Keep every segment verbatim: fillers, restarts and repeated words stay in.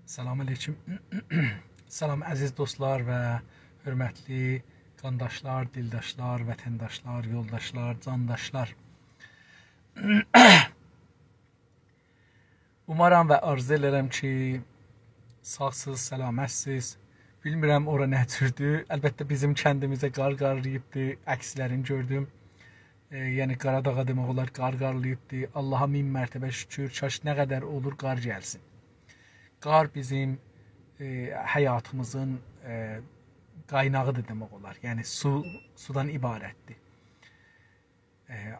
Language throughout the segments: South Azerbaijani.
سلام علیکم. سلام عزیز دوستلار و حؤرمتلی قانداشلار، دیلداشلار، وطنداشلار، یولداشلار، جانداشلار. اومارام و آرزو ائدیرم کی، ساغسیز، سلامتسیز. بیلمیرم اورا نه جوردور. البته، بیزیم کندیمیزه قار قارلاییبدی، عکسلرینی گؤردوم. ائ، یعنی، قاراداغا دئمک اولار قار قارلاییبدی. آللاها مین مرتبه شوکور، کاش نه قدر اولور قار گلسین. قار بیزیم، ائ، حیاتیمیزین، ائ، قایناغیدیر دئمک اولار. یعنی، سو، سودان عبارتدیر. ائ،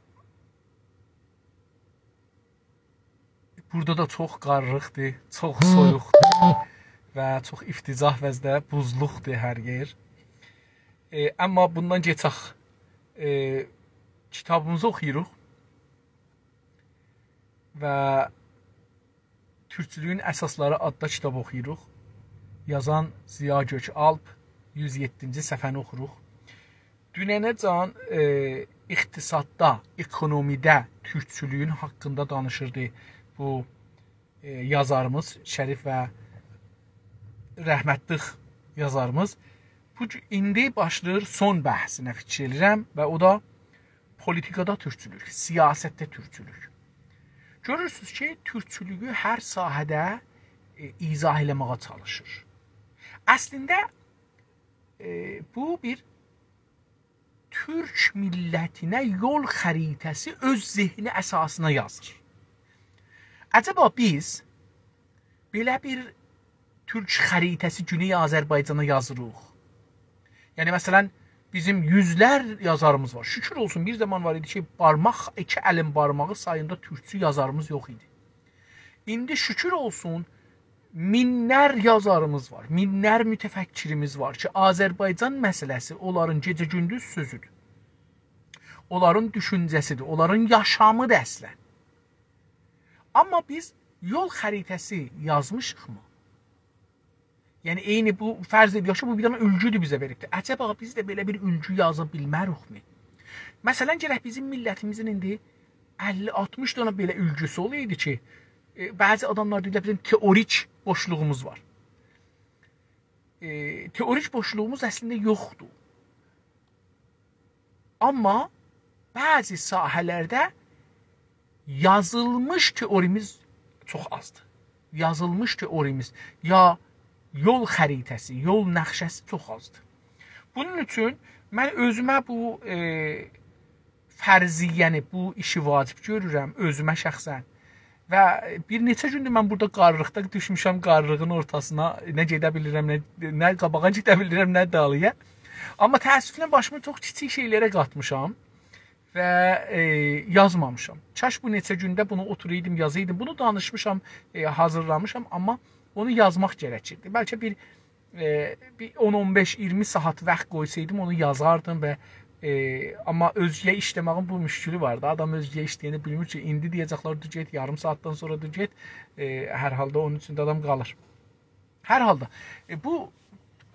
بورادا دا چوخ قارلیقدیر، چوخ سویوقدور و چوخ افتضاح وضعده، بوزلوقدور هر یئر. ائ، آمما بوندان کئچک. ائ، کیتابیمیزی اوخویوروق و تورکچولویون اساسلاری آددا کیتاب اوخویوروق. یازان ضیا گؤک‌آلپ، یوز یئددینجی صفحه‌نی اوخوروق. دوننه‌جن، ائ، اقتصاددا، اکونومیده تورکچولویون حاقیندا دانیشیردی بو، ائ، یازاریمیز، شریف و رحمتلیک یازاریمیز. بو گو-، ایندی باشلاییر سون بحثینه فیکیر ائدیرم و او دا پولیتیکادا تورکچولوک، سیاستده تورکچولوک. گؤرورسونوز کی، تورکچولویو هر ساحه‌ده، ائ، ایضاح ائله‌مه‌یه چالیشیر. اصلینده، ائ، بو بیر تورک میللتینه یول خریطه‌سی اؤز ذهنی اساسینا یازیر. عجبا بیز بئله بیر تورک خریطه‌سی گونئی آذربایجانا یازیریق؟ یعنی، مثلا، بیزیم یوزلر یازاریمیز وار. شوکور اولسون، بیر زامان وار ایدی کی، بارماق، ایکی الین بارماغی ساییندا تورکچو یازاریمیز یوخ ایدی. ایندی شوکور اولسون، مینلر یازاریمیز وار، مینلر متفکریمیز وار کی، آذربایجان مسئله‌سی اونلارین گئجه-گوندوز سؤزودور. اونلارین دوشونجه‌سیدیر، اونلارین یاشامیدیر اصلا. آمما بیز یول خریطه‌سی یازمیشیقمی؟ یعنی، عینی بو، فرض ائدیریک کی، بو بیر دنه اولگودور بیزه وئریبدیر. عجبا بیز ده بئله بیر اولگو یازا بیلمریکمی؟ مثلا، گرک بیزیم میللتیمیزین ایندی اللی آلتمیش دنه بئله اولگوسو اولایدی کی، ائ، بعضی آداملار دئییرلر، بیزیم تئوریک بوشلوغوموز وار. ائ، تئوریک بوشلوغوموز اصلینده یوخدور. آمما بعضی ساحه‌لرده یازیلمیش تئوریمیز چوخ آزدیر. یازیلمیش تئوریمیز، یا یول خریطه‌سی، یول نقشه‌سی چوخ آزدیر. بونون اوچون من اؤزومه بو، ائ، فرضیه‌نی، بو ایشی واجب گؤرورم اؤزومه شخصا. و بیر نئچه گوندور من بورادا قارلیقدا دوشموشم، قارلیغین اورتاسینا. نه گئده بیلیرم، نه، نه قاباغا گئده بیلیرم، نه دالییا. آمما تأسفله باشیمی چوخ کیچیک شئیلره قاتمیشام و، ائ، یازمامیشام. کاش بو نئچه گونده بونو اوتورایدیم، یازایدیم. بونو دانیشمیشام، ائ، حاضیرلامیشام، آمما اونو یازماق گرکیردی. بلکه بیر ائ، بیر اون، اون بئش، اییرمی ساعات واخت قویسایدیم، اونو یازاردیم و، ائ، آمما اؤزگه ایشله‌مه‌یین بو مشکلی وار دا. آدام اؤزگه ایشله‌ینده بیلمیر کی، ایندی دئیه‌جکلر «دور گئت»، یاریم ساعاتدان سونرا «دور گئت». ائ، هر حالدا اونون اوچون ده آدام قالیر. هر حالدا، ائ، بو،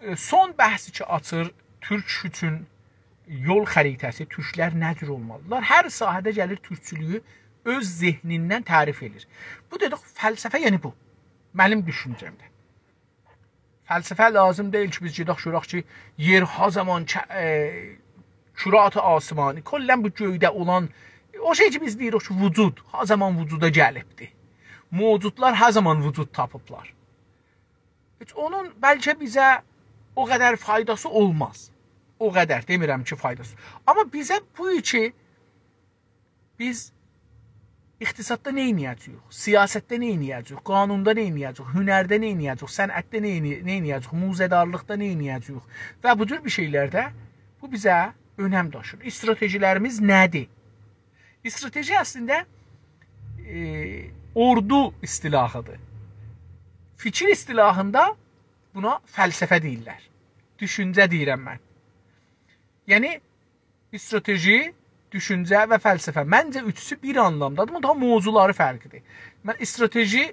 ائ، سون بحثی کی، آچیر تورک اوچون یول خریطه‌سی، تورکلر نه جور اولمالیدیرلار؟ هر ساحه‌ده گلیر تورکچولویو اؤز ذهنیندن تعریف ائدیر. بو دئدیک، فلسفه، یعنی بو. منیم دوشونجه‌مده. فلسفه لازیم دئییل کی، بیز گئدک گؤرک کی، یئر ها زامان که-، ائ، کرات آسمانی، کلاً بو گؤیده اولان، او شئی کی، بیز دئییریک کی، وجود ها زامان وجودا گلیبدی. موجودلار ها زامان وجود تاپیبلار. هئچ اونون بلکه بیزه او قدر فایداسی اولماز. او قدر دئمیرم کی، فایداسی. آمما بیزه بو کی، بیز اقتصاددا نه ائده‌جه‌ییک؟ سیاستده نه ائده‌جه‌ییک؟ قانوندا نه ائده‌جه‌ییک؟ هنرده نه ائده‌جه‌ییک؟ صنعتده نه ائده‌جه‌ییک؟ نه ائده‌جه‌ییک؟ موزه‌دارلیقدا نه ائده‌جه‌ییک؟ و بو جور بیر شئیلرده بو بیزه اؤنم داشیر. استراتژی‌لریمیز نه‌دیر؟ استراتژی اصلینده، ائ، اوردو اصطلاحیدیر. فیکیر اصطلاحیندا بونا فلسفه دئییرلر. دوشونجه دئییرم من. یعنی، استراتژی، دوشونجه و فلسفه. منجه، اوچوسو بیر آنلامدادیر، آمما داها موضوعلاری فرقلیدیر. من استراتژی،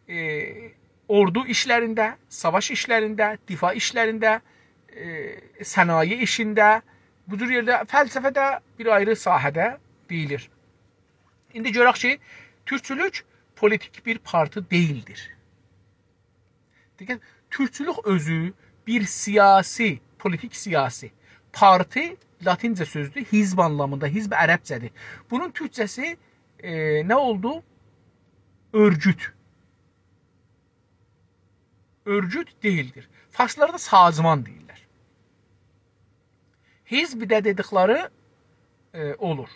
ائ، اوردو ایشلرینده، ساواش ایشلرینده، دفاع ایشلرینده، ائ، صنایع ایشینده، بو جور یئرده، فلسفه ده بیر آیری ساحه‌ده دئییلیر. ایندی گؤرک کی، تورکچولوک پولیتیک بیر پارتی دئییلدیر. دقت، تورکچولوک اؤزو بیر سیاسی، پولیتیک سیاسی پارتی، لاتینجه سؤزدور، حزب آنلامیندا، حزب عربجه‌دیر. بونون تورکجه‌سی، ائ، نه اولدو؟ اؤرگوت. اؤرگوت دئییلدیر. فارسلاردا سازمان دئییرلر. حزب ده دئدیکلری، ائ، اولور.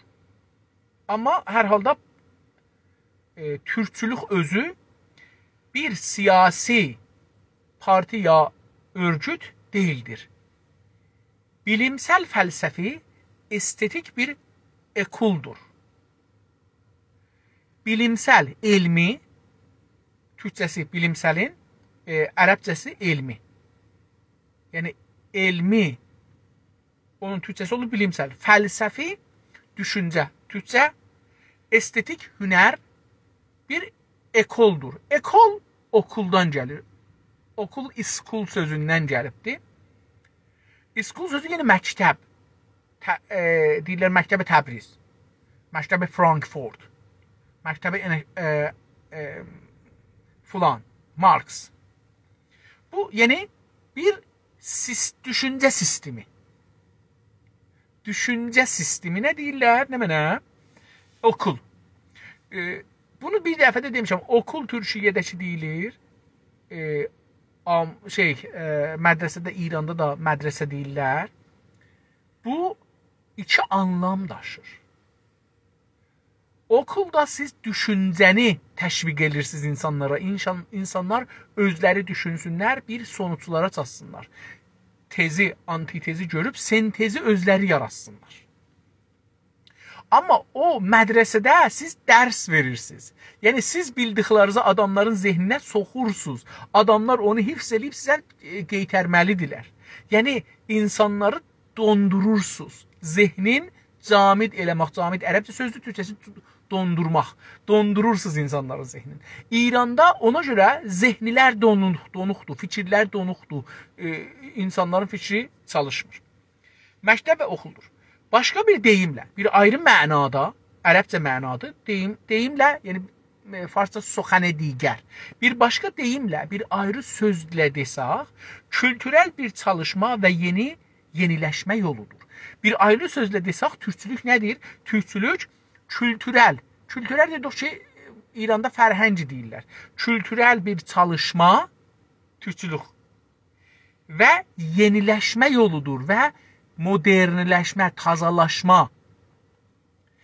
آمما هر حالدا، ائ، تورکچولوک اؤزو بیر سیاسی پارتی یا اؤرگوت دئییلدیر. بیلیمسل فلسفی استتیک بیر اکولدور. بیلیمسل، علمی، تورکجه‌سی بیلیمسلین، ائ، عربجه‌سی علمی. یعنی علمی، اونون تورکجه‌سی اولور بیلیمسل. فلسفی، دوشونجه، تورکجه، استتیک، هنر، بیر اکولدور. اکول اوکولدان گلیر. اوکول اسکول سؤزوندن گلیبدیر. اسکول سؤزو یئنه مکتب. ت-، ائ، دئییرلر مکتب تبریز، مکتب فرانکفورت، مکتب ائ، ائ، ائ، فلان، مارکس. بو، یعنی، بیر سیس-، دوشونجه سیستمی. دوشونجه سیستمی نه دئییرلر؟ نمنه؟ اوکول. ائ، بونو بیر دفعه ده دئمیشم، اوکول تورکیه‌ده کی دئییلیر، ائ، عام-، شئی، ائ، مدرسه‌ده، ایراندا دا مدرسه دئییرلر. بو ایکی آنلام داشیر. اوکولدا سیز دوشونجه‌نی تشویق ائدیرسینیز اینسانلارا. اینسان-، اینسانلار اؤزلری دوشونسونلر، بیر سونوجلارا چاتسینلار. تزی، آنتی‌تزی گؤروب سنتزی اؤزلری یاراتسینلار. آمما او مدرسه‌ده سیز درس وئریرسینیز. یعنی سیز بیلدیکلرینیزی آداملارین ذهنینه سوخورسونوز. آداملار اونو حفظ ائله‌ییب سیزه، ائ، قئیترمه‌لیدیرلر. یعنی اینسانلاری دوندورورسونوز. ذهنین جامد ائله‌مک، جامد عربجه سؤزدور، تورکجه‌سی دو-، دوندورماق. دوندورورسونوز اینسانلارین ذهنینی. ایراندا اونا گؤره ذهنلر دونوق-، دونوقدور، فیکیرلر دونوقدور. ائ، اینسانلارین فیکری چالیشمیر. مکتب و اوکولدور. باشقا بیر دئییمله، بیر آیری معنادا، عربجه معنادا دئییم، دئییمله، یعنی، ائ، فارسجا سخن دیگر. بیر باشقا دئییمله، بیر آیری سؤزله دئسک، کولتورل بیر چالیشما و یئنی، یئنیلشمه یولودور. بیر آیری سؤزله دئسک، تورکچولوک نه‌دیر؟ تورکچولوک کولتورل، کولتورل دئدیک کی، ایراندا فرهنگ دئییرلر. کولتورل بیر چالیشما، تورکچولوک و یئنیلشمه یولودور و مدرنلشمه، تازالاشما.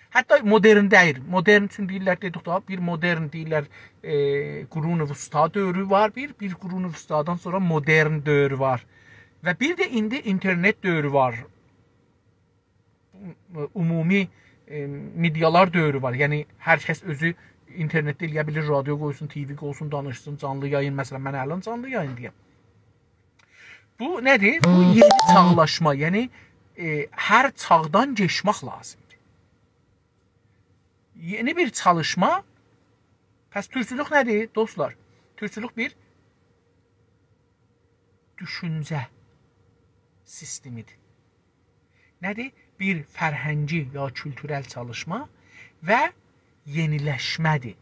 حتی مدرن دئییل، مدرن اوچون دئییرلر، دئدیک دا، بیر مدرن دئییرلر، ائ، قرون وسطی دؤورو وار، بیر، بیر قرون وسطی‌دان سونرا مدرن دؤورو وار. و بیر ده ایندی اینترنت دؤورو وار. عمومی، ائ، مئدیالار دؤورو وار. یعنی هر کس اؤزو اینترنتده ائله‌یه بیلیر، رادیو قویسون، تی‌وی قویسون، دانیشسین، جانلی یایین. مثلا، من الان جانلی یاییندایام. بو نه‌دیر؟ بو یئنی چاغلاشما، یعنی، ائ، هر چاغدان کئچمک لازیمدیر. یئنی بیر چالیشما. پس تورکچولوک نه‌دیر، دوستلار؟ تورکچولوک بیر دوشونجه سیستمیدیر. نه‌دیر؟ بیر فرهنگی یا کولتورل چالیشما و یئنیلشمه‌دیر.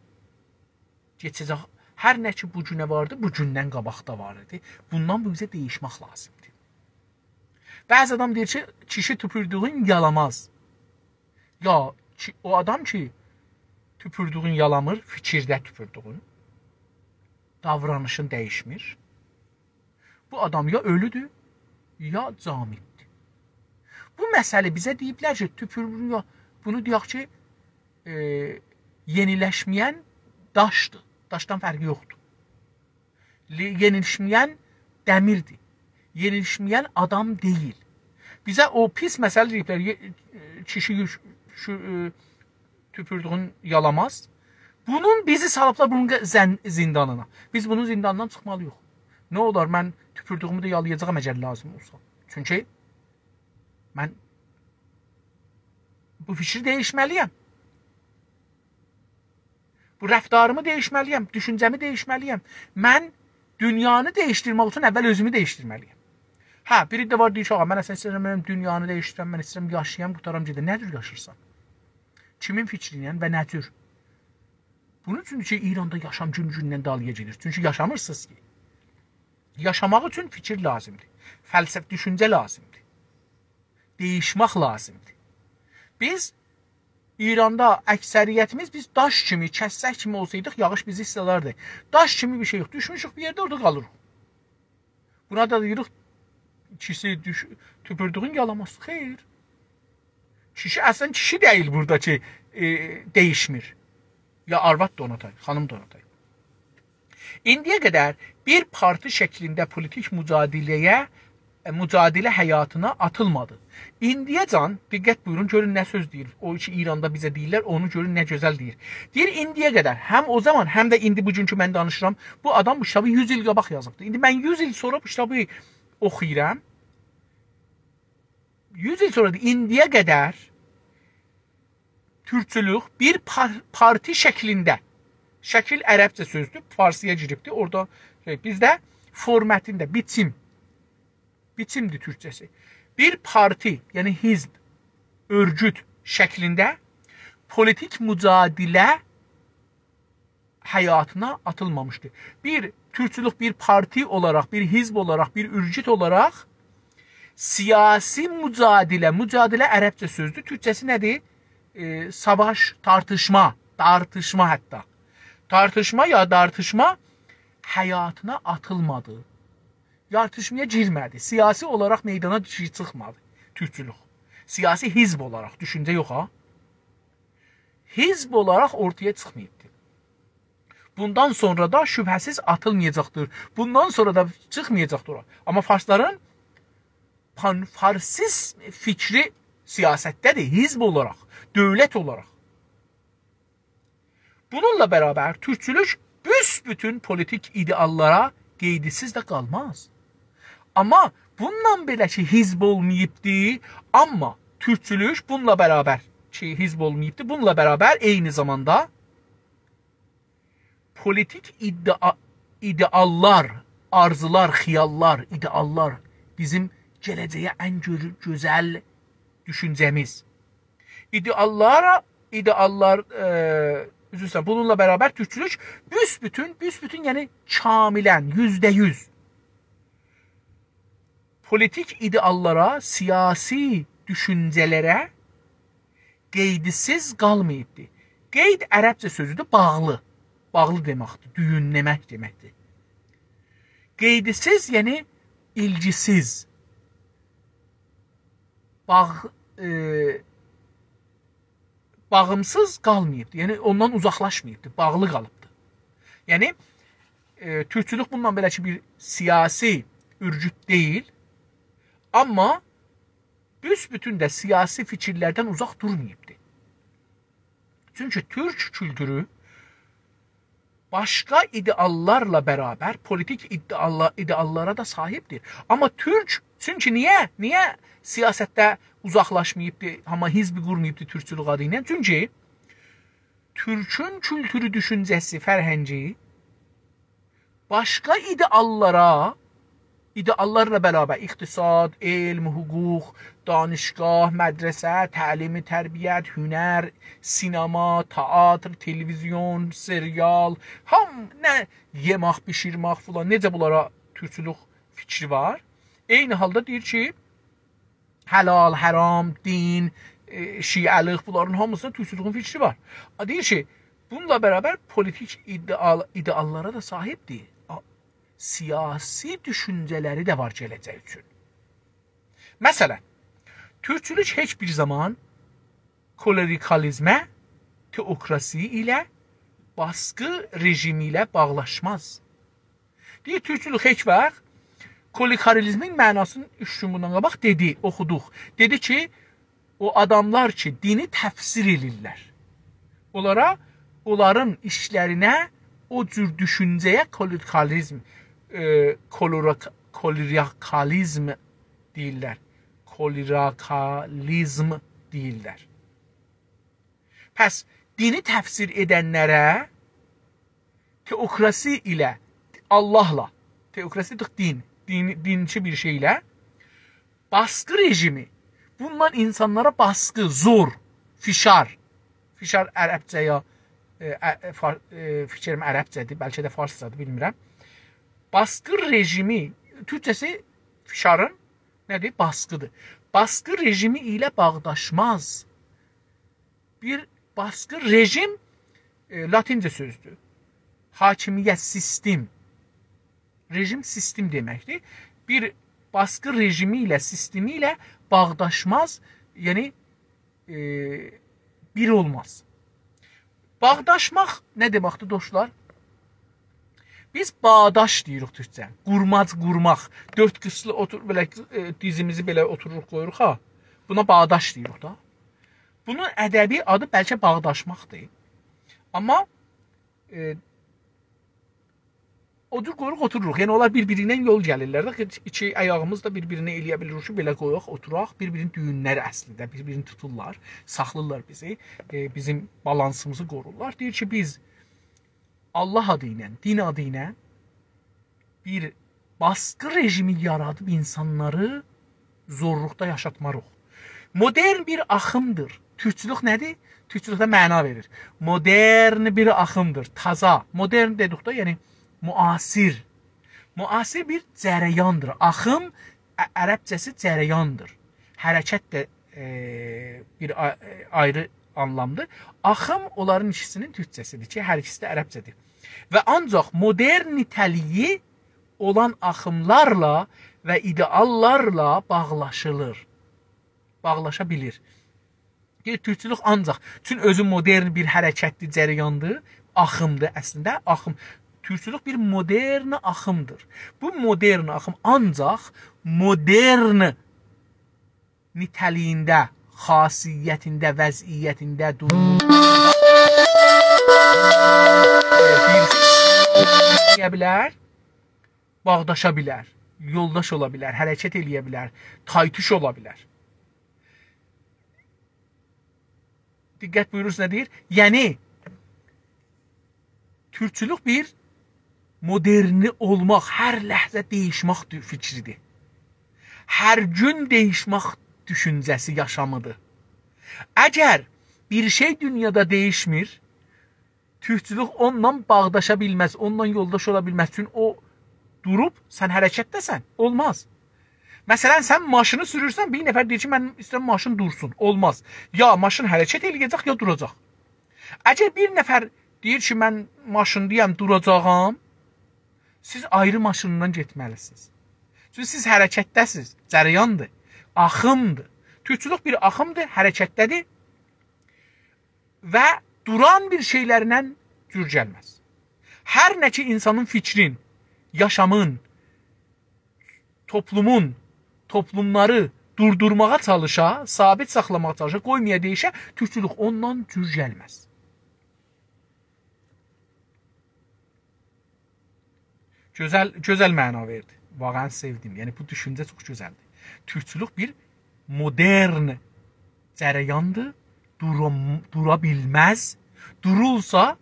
کئچه‌جک، هر نه کی بو گونه واردی، بو گوندن قاباقدا وار ایدی. بوندان بو اوزه دییشمک لازیمدیر. بعضی آدام دئییر کی، «کیشی توپوردویون یالاماز.» یا کی، او آدام کی، توپوردویون یالامیر، فیکیرده توپوردویون، داورانیشین دییشمیر. بو آدام یا اؤلودور، یا جامددیر. بو مسئله بیزه دئییبلر کی، توپورمویون یا، بونو دئیک کی، ائ، یئنیلشمه‌ین داشدیر. داشدان فرقی یوخدور. لی-، یئنیلشمه‌ین دمیردیر. یئنیلشمه‌ین آدام دئییل. بیزه او پیس مسئله دئییبلر، یئ-، کیشی یوش-، شو-، ائ، توپوردویون یالاماز. بونون بیزی سالیبلار بونون ق-، زن-، زیندانینا. بیز بونون زیندانیندان چیخمالیییق. نه اولار، من توپوردویومو ده یالایاجاغام اگر لازیم اولسا. چونکی من بو فیکری دییشمه‌لییم. بو رفتاریمی دییشمه‌لییم، دوشونجه‌می دییشمه‌لییم. من دونیانی دییشدیرمک اوچون اول اؤزومو دییشدیرمه‌لییم. هه، بیری ده وار، دئییر کی، «آغا، من اصلینده ایسته‌میرم دونیانی دییشدیرم، من ایسته‌ییرم یاشایام، قوتارام گئدم.» نه جور یاشاییرسان؟ کیمین فیکری ایله و نه جور؟ بونون اوچون کی، ایراندا یاشام گون-گوندن دالییا گئدیر. چونکی یاشامیرسینیز کی. یاشاماق اوچون فیکیر لازیمدیر. فلسفه، دوشونجه لازیمدیر. دییشمک لازیمدیر. بیز ایراندا اکثریتیمیز، بیز داش کیمی، کسک کیمی اولسایدیق، یاغیش بیزی ایسلاردی. داش کیمی بیر شئییک. دوشموشوک بیر یئرده، اورادا قالیریق. بونا دا دئییریک، کیشی دوش-، توپوردویون یالاماز. خیر. کیشی اصلاً کیشی دئییل بورادا کی، ائ، دییشمیر. یا آرواد دا اونا تای، خانیم دا اونا تای. ایندییه قدر بیر پارتی شکلینده پولیتیک مجادله‌یه، ائ، مجادله حیاتینا آتیلمادی. ایندییه‌جن، دقت بویورون، گؤرون نه سؤز دئییر. او کی ایراندا بیزه دئییرلر، اونو گؤرون نه گؤزل دئییر. دئییر، ایندییه قدر، هم او زامان، هم ده ایندی بوگون کی من دانیشیرام، بو آدام بو کیتابی یوز ایل قاباق یازیبدی. ایندی من یوز ایل سونرا بو کیتابی اوخویورام. یوز ایل سونرا دا ایندییه قدر تورکچولوک بیر پار-، پارتی شکلینده، شکیل عربجه سؤزدور، فارسی‌یا گیریبدیر. اورادا، شئی، بیزده فورماتیندا، بیچیم، بیچیمدیر تورکجه‌سی. بیر پارتی، یعنی حزب، اؤرگوت شکلینده پولیتیک مجادله حیاتینا آتیلمامیشدی. بیر تورکچولوک بیر پارتی اولاراق، بیر حزب اولاراق، بیر اؤرگوت اولاراق سیاسی مجادله، مجادله عربجه سؤزدور. تورکجه‌سی نه‌دیر؟ ائ، ساواش، تارتیشما، دارتیشما حتی. تارتیشما یا دارتیشما حیاتینا آتیلمادی. دارتیشمایا گیرمه‌دی. سیاسی اولاراق میدانا چی-، چیخمادی تورکچولوک. سیاسی حزب اولاراق، دوشونجه یوخ ها. حزب اولاراق اورتایا چیخماییبدی. بوندان سونرا دا شبهه‌سیز آتیلمایاجاقدیر. بوندان سونرا دا چیخمایاجاقدیر اورا. آمما فارسلارین پان‌فارسیزم فیکری سیاستده‌دیر، حزب اولاراق، دؤولت اولاراق. بونونلا برابر تورکچولوک بوسبوتون پولیتیک ایده‌آللارا قیدسیز ده قالماز. آمما بونونلا بئله کی حزب اولماییبدی، آمما تورکچولوک بونونلا برابر کی حزب اولماییبدی، بونونلا برابر عینی زاماندا پولیتیک ایده‌آ-، ایده‌آللار، آرزولار، خیاللار، ایده‌آللار بیزیم گله‌جه‌یه ان گؤ-، گؤزل دوشونجه‌میز. ایده‌آللارا، ایده‌آللار، ائ، عذر ایسته‌ییرم، بونونلا برابر تورکچولوک بوسبوتون، بوسبوتون، یعنی کاملاً، یوزده یوز پولیتیک ایده‌آللارا، سیاسی دوشونجه‌لره قیدسیز قالماییبدی. قید عربجه سؤزودور، باغلی. باغلی دئمکدیر، دویونله‌مک دئمکدیر. قیدسیز، یعنی ایلگیسیز. باغ-، ائ، باغیمسیز قالماییبدی. یعنی اوندان اوزاقلاشماییبدی، باغلی قالیبدی. یعنی، ائ، تورکچولوک بونونلا بئله کی بیر سیاسی اؤرگوت دئییل، آمما بوسبوتون ده سیاسی فیکیرلردن اوزاق دورماییبدی. چونکی تورک کولتورو باشقا ایده‌آللارلا برابر پولیتیک ایده‌آلا-، ایده‌آللارا دا صاحیبدیر. آمما تورک، چونکی نییه؟ نییه سیاستده اوزاقلاشماییبدی، آمما حزب قورماییبدی تورکچولوک آدی ایله؟ چونکی تورکون کولتورو، دوشونجه‌سی، فرهنگی باشقا ایده‌آللارا، ایده‌آللارلا برابر اقتصاد، علم، حقوق، دانشگاه، مدرسه، تعلیم، تربیت، هنر، سینما، تئاتر، تلویزیون، سریال، هام-، نه یئمک، بیشیرمک فلان، نئجه بونلارا تورکچولوک فیکری وار. عینی حالدا دئییر کی، حلال، حرام، دین، ائ، شیعه‌لیک، بونلارین هامیسیندا تورکچولوگون فیکری وار. آ، دئییر کی، بونونلا برابر پولیتیک ایده‌آل-، ایده‌آللارا دا صاحیبدیر. آ، سیاسی دوشونجه‌لری ده وار گله‌جک اوچون. مثلاً، تورکچولوک هئچ بیر زامان کلریکالیزمه، تئوکراسی ایله، باسقی رژیمی ایله باغلاشماز. دئییر، تورکچولوک هئچ واخت کلریکالیزمین معناسینی اوچ گون بوندان قاباق دئدی، اوخودوق. دئدی کی، او آداملار کی، دینی تفسیر ائله‌ییرلر، اونلارا، اونلارین ایشلرینه او جور دوشونجه‌یه کلریکالیزم، ائ، کلوراک-، کلریکالیزم دئییرلر. کلریکالیزم دئییرلر. پس دینی تفسیر ائدنلره تئوکراسی ایله، آللاهلا، تئوکراسی دئدیک دین، دین، دینچی بیر شئیله، باسقی رژیمی، بوندان اینسانلارا باسقی، زور، فشار، فشار عربجه یا، ائ، ا-، فار-، ائ، فیکریم عربجه‌دیر، بلکه ده فارسجادیر، بیلمیرم. باسقی رژیمی، تورکجه‌سی فشارین نه‌دیر؟ باسقی‌دیر. باسقی رژیمی ایله باغداشماز. بیر باسقی رژیم، ائ، لاتینجه سؤزدور. حاکمیت، سیستم. رژیم سیستم دئمکدیر. بیر باسقی رژیمی ایله، سیستمی ایله باغداشماز، یعنی، ائ، بیر اولماز. باغداشماق نه دئمکدیر، دوستلار؟ بیز باغداش دئییریک تورکجه. قورماج، قورماق. دؤرد قیچلی اوتور، بئله، ائ، دیزیمیزی بئله اوتوروروق، قویوروق ها. بونا باغداش دئییریک دا. بونون ادبی آدی بلکه باغداشماقدیر. آمما، ائ، او جور قویوروق، اوتوروروق. یعنی اونلار بیر-بیری ایله یول گلیرلر ده. ایکی آیاغیمیز دا بیر-بیرینه ائلیه بیلیریک کی، بئله قویاق، اوتوراق. بیر-بیرینین دویونلری اصلینده، بیر-بیرینی توتورلار، ساخلاییرلار بیزی. ائ، بیزیم بالانسیمیزی قورورلار. دئییر کی، بیز الله آدی ایله، دین آدی ایله بیر باسقی رژیمی یارادیب اینسانلاری زورلوقدا یاشاتماریق. مدرن بیر آخیمدیر. تورکچولوک نه‌دیر؟ تورکچولوک ده معنا وئریر. مدرن بیر آخیمدیر. تازا. مدرن دئدیکده، یعنی معاصر. معاصر بیر جریاندیر. آخیم، ع-، عربجه‌سی جریاندیر. حرکت ده، ائ، بیر آ-، آیری آنلامدیر. آخیم اونلارین ایکیسینین تورکجه‌سیدیر کی، هر ایکیسی ده عربجه‌دیر. و آنجاق مدرن نیته‌لیگی اولان آخیملارلا و ایده‌آللارلا باغلاشیلیر. باغلاشا بیلیر. دئییر، تورکچولوک آنجاق. چون اؤزو مدرن بیر حرکتدیر، جریاندیر، آخیمدیر اصلینده. آخیم. تورکچولوک بیر مدرن آخیمدیر. بو مدرن آخیم آنجاق مدرن نیته‌لیگینده، خاصیتینده، وضعیتینده، دوروموندا، ائ، بیر ائلیه بیلر، باغداشا بیلر، یولداش اولا بیلر، حرکت ائلیه بیلر، تای‌توش اولا بیلر. دقت بویورورسونوز، نه دئییر؟ یعنی، تورکچولوک بیر مدرن اولماق، هر لحظه دییشمک دو-، فیکریدیر. هر گون دییشمک دوشونجه‌سی، یاشامیدیر. اگر بیر شئی دونیادا دییشمیر، تورکچولوک اونونلا باغداشا بیلمز، اونونلا یولداش اولا بیلمز. چون او دوروب، سن حرکتده‌سن، اولماز. مثلا، سن ماشینی سورورسن، بیر نفر دئییر کی، «من ایسته‌ییرم ماشین دورسون.» اولماز. یا ماشین حرکت ائلیه‌جک، یا دوراجاق. اگر بیر نفر دئییر کی، «من ماشیندایام، دوراجاغام»، سیز آیری ماشینلا گئتمه‌لیسینیز. چونکی سیز حرکتده‌سینیز، جریاندیر، آخیمدیر. تورکچولوک بیر آخیمدیر، حرکتده‌دیر و دوران بیر شئیلرله جور گلمز. هر نه کی، اینسانین فیکرین، یاشامین، توپلومون، توپلوملاری دوردورماغا چالیشا، ثابت ساخلاماغا چالیشا، قویمایا دییشه، تورکچولوک اونونلا جور گلمز. گؤزل، گؤزل معنا وئردی. واقعا سئودیم. یعنی، بو دوشونجه چوخ گؤزلدیر. تورکچولوک بیر مدرن جریاندیر، دورام-، دورا بیلمز. دورولسا،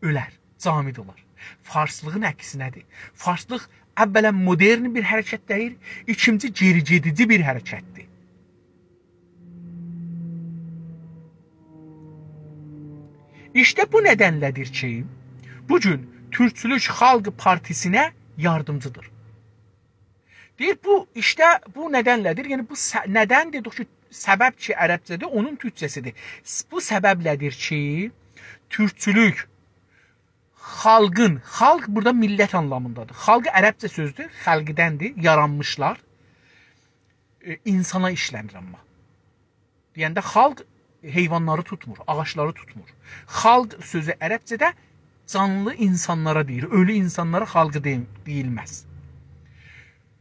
اؤلر، جامد اولار. فارسلیغین عکسینه‌دیر. فارسلیق اولا مدرن بیر حرکت دئییل، ایکینجی گئری گئدیجی بیر حرکتدیر. ایشته بو ندنله‌دیر کی، بو گون تورکچولوک خالق پارتیسینه یاردیمجیدیر. دئییر، بو ایشته بو ندنله‌دیر. یعنی بو س-، ندن دئدیک کی، سبب کی عربجه‌دیر، اونون تورکجه‌سیدیر. س-، بو سببله‌دیر کی، تورکچولوک خالقین، خالق بورادا میللت آنلامیندادیر. خالق عربجه سؤزدور، خلقدندیر، یارانمیشلار. ائ، اینسانا ایشله‌نیر آمما. دئینده خالق حیوانلاری توتمور، آغاجلاری توتمور. خالق سؤزو عربجه‌ده جانلی اینسانلارا دئییر، اؤلو اینسانلارا خالق دئییل-، دئییلمز.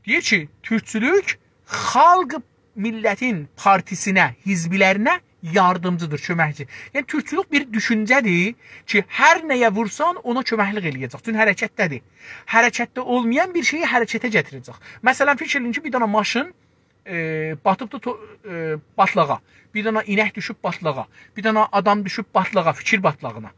دئییر کی، تورکچولوک خالق میللتین پارتیسینه، حزبلرینه یاردیمجیدیر، کؤمکچی. یعنی، تورکچولوک بیر دوشونجه‌دیر کی، هر نه‌یه وورسان، اونا کؤمکلیک ائله‌یه‌جک. چونکی حرکتده‌دیر. حرکتده اولمایان بیر شئیی حرکته گتیره‌جک. مثلا، فیکیر ائله‌یین کی، بیر دنه ماشین ائ، باتیبدی تو-، ائ، باتلاغا. بیر دنه اینک دوشوب باتلاغا. بیر دنه آدام دوشوب باتلاغا، فیکیر باتلاغینا.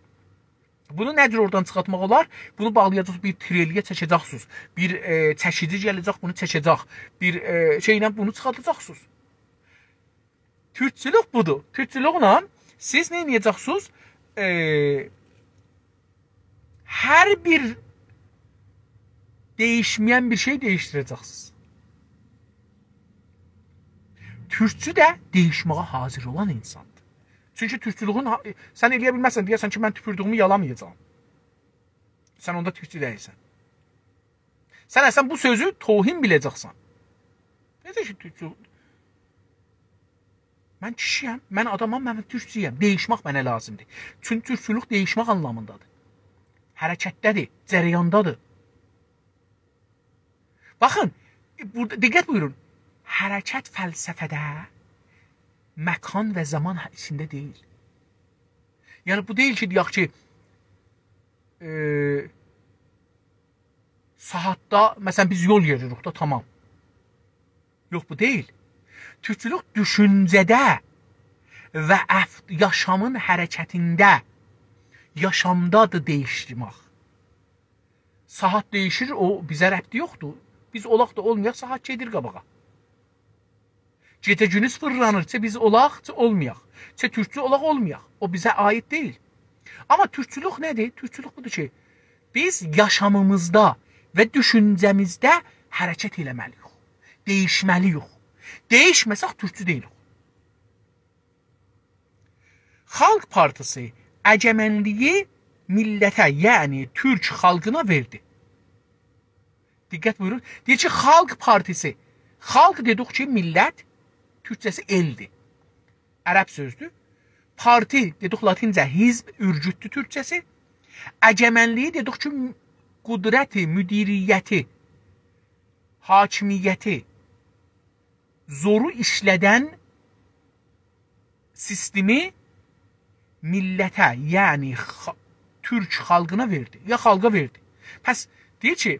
بونو نه جور اورادان چیخارتماق اولار؟ بونو باغلایاجاقسینیز، بیر تریلی‌یه چکه‌جکسینیز. بیر، ائ، چکیجی گله‌جک، بونو چکه‌جک. بیر، ائ، شئیله بونو چیخارداجاقسینیز. تورکچولوک بودور. تورکچولوکله سیز نه ائده‌جکسینیز؟ ائ، هر بیر دییشمه‌ین بیر شئی دییشدیره‌جکسینیز. تورکچو ده دییشمه‌یه حاضر اولان اینساندیر. چونکی تورکچولویون ها-، سن ائلیه بیلمزسن، دئیه‌سن کی، من توپوردویومو یالامایاجاغام. سن اوندا تورکچو دئییلسن. سن اصلاً بو سؤزو توهین بیله‌جکسن. نئجه کی، تورکچو؟ من کیشی‌یم، من آدامام، من تورکچویم. دییشمک منه لازیمدیر. چونکی تورکچولوک دییشمک آنلامیندادیر. حرکتده‌دیر، جریاندادیر. باخین، بورادا دقت بویورون. حرکت فلسفه‌ده مکان و زامان ایچینده دئییل. یعنی، بو دئییل کی، دئیک کی، ائ، ساعاتدا، مثلاً، بیز یول یئریریک دا، تامام. یوخ، بو دئییل. تورکچولوک دوشونجه‌ده و اف-، یاشامین حرکتینده، یاشامدادیر دییشمک. ساعات دییشیر، او بیزه ربطی یوخدور. بیز اولاق دا اولمایاق، ساعات گئدیر قاباغا. گئجه گوندوز فیرلانیر، چه بیز اولاق، چه اولمایاق. چه تورکچو اولاق، اولمایاق. او بیزه عایید دئییل. آمما تورکچولوک نه‌دیر؟ تورکچولوک بودور کی، بیز یاشامیمیزدا و دوشونجه‌میزده حرکت ائله‌مه‌لی‌ییک. دییشمه‌لی‌ییک. دییشمه‌سک، تورکچو دئییلیک. خالق پارتیسی اگمنلیگی میللته، یعنی تورک خالقینا وئردی. دقت بویورون. دئییر کی، خالق پارتیسی. خالق دئدیک کی، میللت، تورکجه‌سی ائلدیر. عرب سؤزدور. پارتی دئدیک لاتینجه حزب، اؤرگوتدور تورکجه‌سی. اگمنلیگی دئدیک کی، قدرتی، مدیریتی، حاکمیتی، زورو ایشله‌دن سیستمی میللته، یعنی خا-، تورک خالقینا وئردی، یا خالقا وئردی. پس دئییر کی،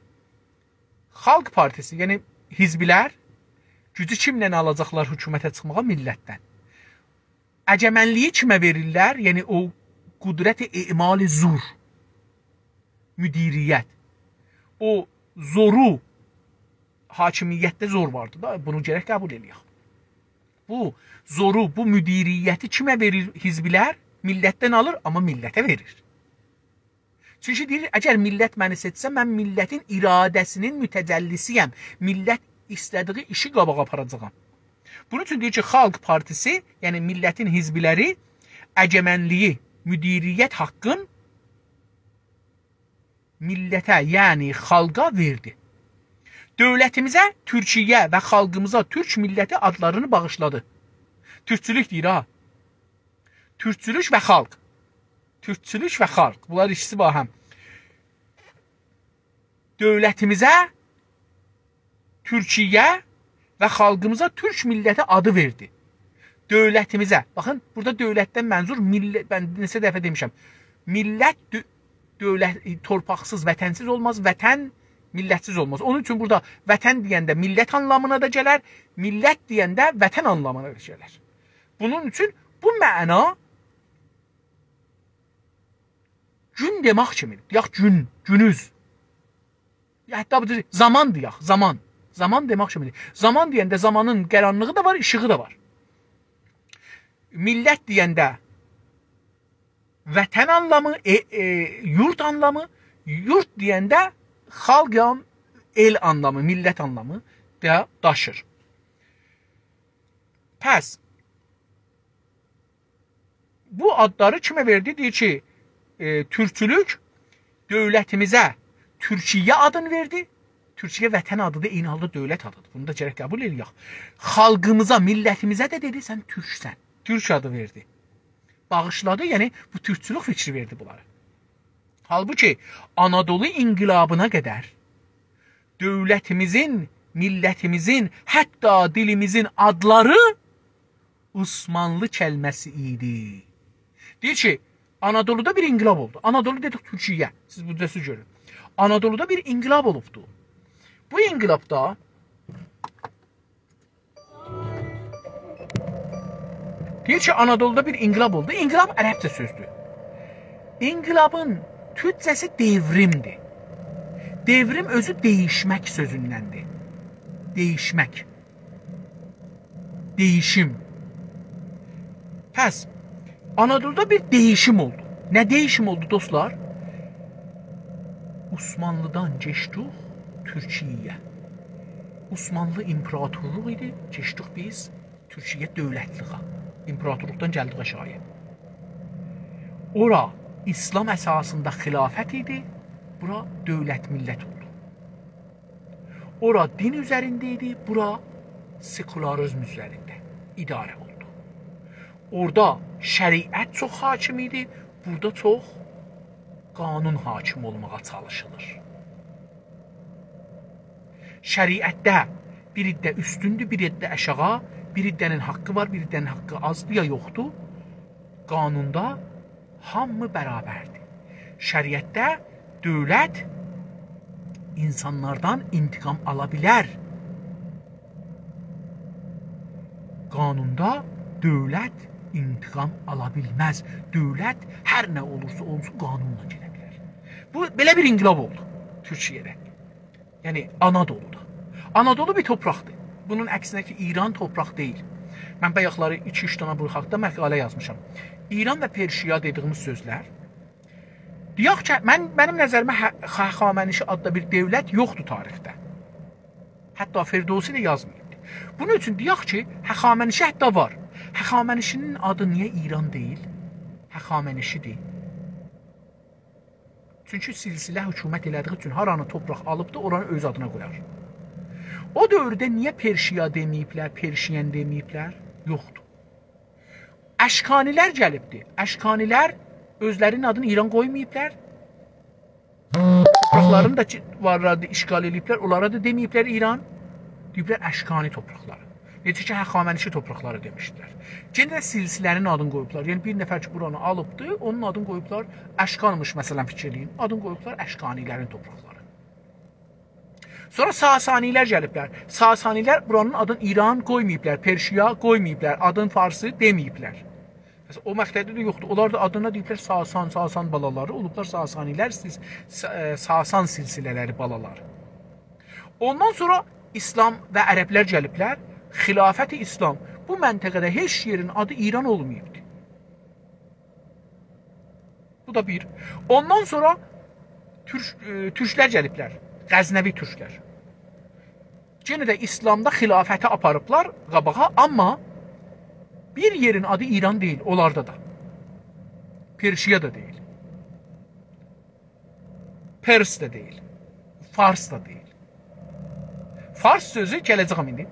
خالق پارتیسی، یعنی حزبلر گوجو کیمدن آلاجاقلار حکومته چیخماغا؟ میللتدن. اگمنلیگی کیمه وئریرلر؟ یعنی او قدرت اعمال زور، مدیریت. او زورو، حاکمیتده زور واردی دا، بونو گرک قبول ائله‌یک. بو زورو، بو مدیریتی کیمه وئریر حزبلر؟ میللتدن آلیر، آمما میللته وئریر. چونکی دئییر، اگر میللت منی سئچسه، من میللتین اراده‌سینین متجلی‌سی‌یم. میللت ایسته‌دیگی ایشی قاباغا آپاراجاغام. بونون اوچون دئییر کی، خالق پارتیسی، یعنی میللتین حزبلری اگمنلیگی، مدیریت حاقین میللته، یعنی خالقا وئردی. دؤولتیمیزه تورکیه و خالقیمیزا تورک میللتی آدلارینی باغیشلادی. تورکچولوک دئییر ها. تورکچولوک و خالق. تورکچولوک و خالق. بونلار ایکیسی باهم. دؤولتیمیزه تورکیه و خالقیمیزا تورک میللتی آدی وئردی. دؤولتیمیزه. باخین، بورادا دؤولتدن منظور میللت، من نئچه دفعه دئمیشم. میللت دؤ-، دؤولت، تورپاقسیز، وطنسیز اولماز، وطن میللتسیز اولماز. اونون اوچون بورادا وطن دئینده میللت آنلامینا دا گلر، میللت دئینده وطن آنلامینا دا گلر. بونون اوچون بو معنا گون دئمک کیمیدیر. دئیک گون، گونوز. یا حتی بو جور زامان دئیک، زامان. زامان دئمک کیمیدیر. زامان دئینده زامانین قارانلیغی دا وار، ایشیغی دا وار. میللت دئینده وطن آنلامی، ائ، ائ، یورد آنلامی، یورد دئینده خالق یا ائل آنلامی، میللت آنلامی دا داشیر. پس بو آدلاری کیمه وئردی؟ دئییر کی، ائ، تورکچولوک دؤولتیمیزه تورکیه آدینی وئردی. تورکیه وطن آدیدیر، عینی حالدا دؤولت آدیدیر. بونو دا گرک قبول ائله‌یک. خالقیمیزا، میللتیمیزه ده دئدی، «سن تورکسن.» تورک آدی وئردی. باغیشلادی، یعنی بو تورکچولوک فیکری وئردی بونلارا. حالبوکی آنادولو انقلابینا قدر دؤولتیمیزین، میللتیمیزین، حتی دیلیمیزین آدلاری عثمانلی کلمه‌سی ایدی. دئییر کی، آنادولودا بیر انقلاب اولدو. آنادولو دئدیک تورکیه. سیز بورادا سیز گؤرون. آنادولودا بیر انقلاب اولوبدو. بو انقلابدا دئییر کی، آنادولودا بیر انقلاب اولدو. انقلاب عربجه سؤزدور. انقلابین تورکجه‌سی دئوریمدیر. دئوریم اؤزو دییشمک سؤزوندندیر. دییشمک. دییشیم. پس، آنادولودا بیر دییشیم اولدو. نه دییشیم اولدو، دوستلار؟ عثمانلیدان کئچدیک، تورکیه. عثمانلی ایمپراتورلوق ایدی، کئچدیک بیز تورکیه دؤولتلیغه. ایمپراتورلوقدان گلدیک آشاغییا. اورا ایسلام اساسیندا خلافت ایدی، بورا دؤولت میللت اولدو. اورا دین اوزرینده ایدی، بورا سکولاریزم اوزرینده اداره اولدو. اورادا شریعت چوخ حاکم ایدی، بورادا چوخ قانون حاکم اولماغا چالیشیلیر. شریعتده بیر عده اوستوندور، بیر عده آشاغی، بیر عده‌نین حاققی وار، بیر عده‌نین حاققی آزدیر یا یوخدور. قانوندا هامی برابردیر. شریعتده دؤولت اینسانلاردان انتقام آلا بیلر. قانوندا دؤولت انتقام آلا بیلمز. دؤولت هر نه اولورسا اولسون، قانونلا گئده بیلر. بو، بئله بیر انقلاب اولدو تورکیه‌ده. یعنی، آنادولودا. آنادولو بیر تورپاقدیر. بونون عکسینه کی، ایران تورپاق دئییل. من بایاقلاری ایکی-اوچ دنه بو حاقدا مقاله یازمیشام. ایران و پرشیا دئدیگیمیز سؤزلر. دئیک کی، من، منیم نظریمه هه-، هخامنشی آددا بیر دؤولت یوخدور تاریخده. حتی فردوسی ده یازماییبدی. بونون اوچون دئیک کی، هخامنشی حتی وار. هخامنشی‌نین آدی نییه ایران دئییل؟ هخامنشی‌دیر. چونکی سلسله حکومت ائله‌دیگی اوچون هارانی تورپاق آلیبدی، اورانی اؤز آدینا قویار. او دؤورده نییه پرشیا دئمه‌ییبلر، پرشین دئمه‌ییبلر؟ یوخدور. اشکانی‌لر گلیبدی. اشکانی‌لر اؤزلری‌نین آدینی ایران قویماییبلار. تورپاقلارینی دا کی، وارلاردی، اشغال ائله‌ییبلر، اونلارا دا دئمه‌ییبلر ایران. دئییبلر اشکانی تورپاقلاری. نئجه کی، هخامنشی تورپاقلاری دئمیشدیلر. یئنه ده سلسله‌نین آدینی قویوبلار. یعنی، بیر نفر کی، بورانی آلیبدی، اونون آدینی قویوبلار اشکانمیش، مثلا، فیکیر ائله‌یین. آدینی قویوبلار اشکانی‌لرین تورپاقلاری. سونرا ساسانی‌لر گلیبلر. ساسانی‌لر بورانین آدینی ایران قویماییبلار، پرشیا قویماییبلار، آدین فارسی دئمه‌ییبلر. مثلا، او مقطعده ده یوخدور. اونلار دا آدینا دئییبلر ساسان، ساسان بالالاری، اولوبلار ساسانی‌لر، سیز، سا-، ائ، ساسان سلسله‌لری بالالاری. اوندان سونرا ایسلام و عربلر گلیبلر. خلافت ایسلام. بو منطقه‌ده هئچ یئرین آدی ایران اولماییبدی. بو دا بیر. اوندان سونرا تورک، ائ، تورکلر گلیبلر. غزنوی تورکلر. یئنه ده ایسلامدا خلافتی آپاریبلار قاباغا، آمما بیر یئرین آدی ایران دئییل، اونلاردا دا. پرشیا دا دئییل. پرس ده دئییل. فارس دا دئییل. فارس سؤزو گله‌جه‌یم ایندی.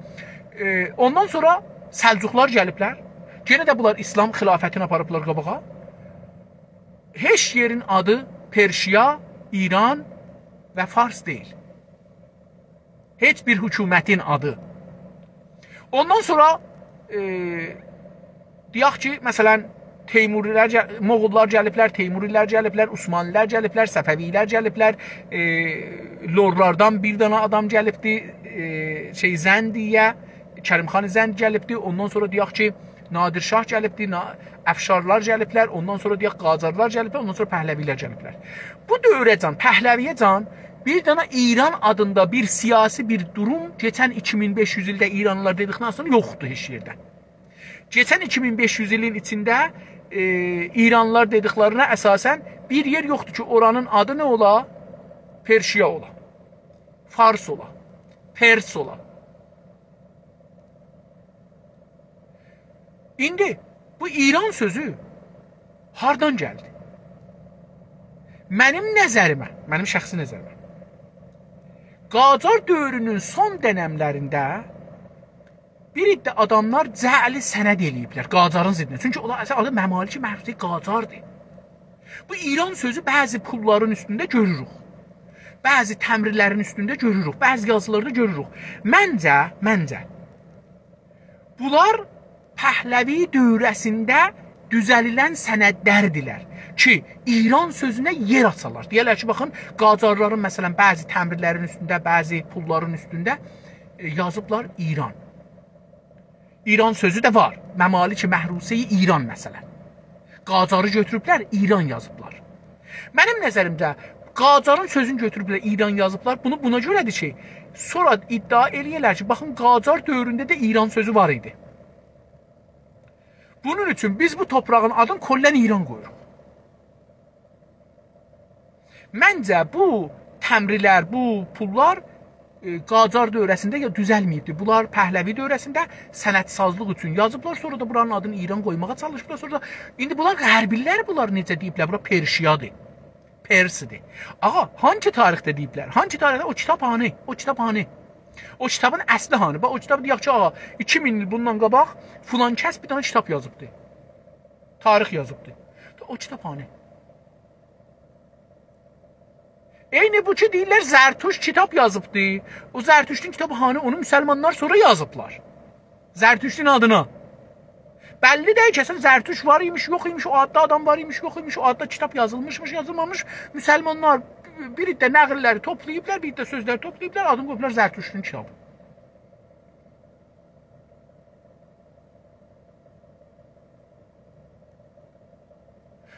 ائ، اوندان سونرا سلجوقلار گلیبلر. یئنه ده بونلار ایسلام خلافتینی آپاریبلار قاباغا. هئچ یئرین آدی پرشیا، ایران و فارس دئییل. هئچ بیر حکومتین آدی. اوندان سونرا، ائ، دئیک کی، مثلا، تیموری‌لر گل-، مغوللار گلیبلر، تیموری‌لر گلیبلر، عثمانلی‌لر گلیبلر، صفوی‌لر گلیبلر، ائ، لورلاردان بیر دنه آدام گلیبدی، ائ، شئی، زند ایه، کریم‌خان زند گلیبدی، اوندان سونرا دئیک کی، نادر شاه گلیبدی، نا-، افشارلار گلیبلر، اوندان سونرا دئیک قاجارلار گلیبلر، اوندان سونرا پهلوی‌لر گلیبلر. بو دؤوره‌جن، پهلوی‌یه‌جن بیر دنه ایران آدیندا بیر سیاسی بیر دوروم کئچن ایکی مین بئش یوز ایلده ایرانلیلار دئدیکدن سونرا یوخدور هئچ یئرده. کئچن ایکی مین بئش یوز ایلین ایچینده، ائ، ایرانلیلار دئدیکلرینه اساسا بیر یئر یوخدور کی، اورانین آدی نه اولا؟ پرشیا اولا، فارس اولا، پرس اولا. ایندی بو ایران سؤزو هاردان گلدی؟ منیم نظریمه، منیم شخصی نظریمه، قاجار دؤورونون سون دؤنملرینده بیر عده آداملار جعل سند ائله‌ییبلر قاجارین ضدینه. چونکی اونلار اصلا آدی ممالک محروسه قاجاردیر. بو ایران سؤزو بعضی پوللارین اوستونده گؤروروک. بعضی تمبرلرین اوستونده گؤروروک. بعضی یازیلاردا گؤروروک. منجه، منجه، بونلار پهلوی دؤوره‌سینده دوزه‌لیلن سندلردیلر کی، ایران سؤزونه یئر آچالار. دئیرلر کی، باخین، قاجارلارین، مثلا، بعضی تمبرلرین اوستونده، بعضی پوللارین اوستونده، ائ، یازیبلار ایران. ایران سؤزو ده وار. ممالک محروسه ایران، مثلا. قاجاری گؤتوروبلر، ایران یازیبلار. منیم نظریمده، قاجارین سؤزونو گؤتوروبلر، ایران یازیبلار. بونو بونا گؤره‌دیر کی، سونرا ادعا ائله‌یه‌لر کی، باخین، قاجار دؤورونده ده ایران سؤزو وار ایدی. بونون اوچون بیز بو تورپاغین آدینی کلاً ایران قویوروق. منجه، بو تمبرلر، بو پوللار ائ، قاجار دؤوره‌سینده یا دوزلمه‌ییبدیر. بونلار پهلوی دؤوره‌سینده صنعت‌سازلیق اوچون یازیبلار، سونرا دا بورانین آدینی ایران قویماغا چالیشیبلار، سونرا دا ایندی بونلار غربلی‌لر، بونلار نئجه دئییبلر، بورا پرشیادیر، پرسیدیر. آغا، هانسی تاریخده دئییبلر؟ هانسی تاریخده؟ او کیتاب هانی؟ او کیتاب هانی؟ او کیتابین اصلی هانی؟ باخ، او کیتاب دئیک کی، آغا، ایکی مین ایل بوندان قاباق فلان کس بیر دنه کیتاب یازیبدی. تاریخ یازیبدی. او کیتاب هانی؟ عینی بو کی، دئییرلر، زرتشت کیتاب یازیبدی. او زرتشتون کیتابی هانی؟ اونو مسلمانلار سونرا یازیبلار. زرتشتون آدینا. بللی دئییل کی، اصلاً زرتشت وار ایمیش، یوخ ایمیش، او آددا آدام وار ایمیش، یوخ ایمیش، او آددا کیتاب یازیلمیشمیش، یازیلمامیش. مسلمانلار بیر عده نقل‌لری توپلاییبلار، بیر عده سؤزلری توپلاییبلار، آدینی قویوبلار زرتشتون کیتابی.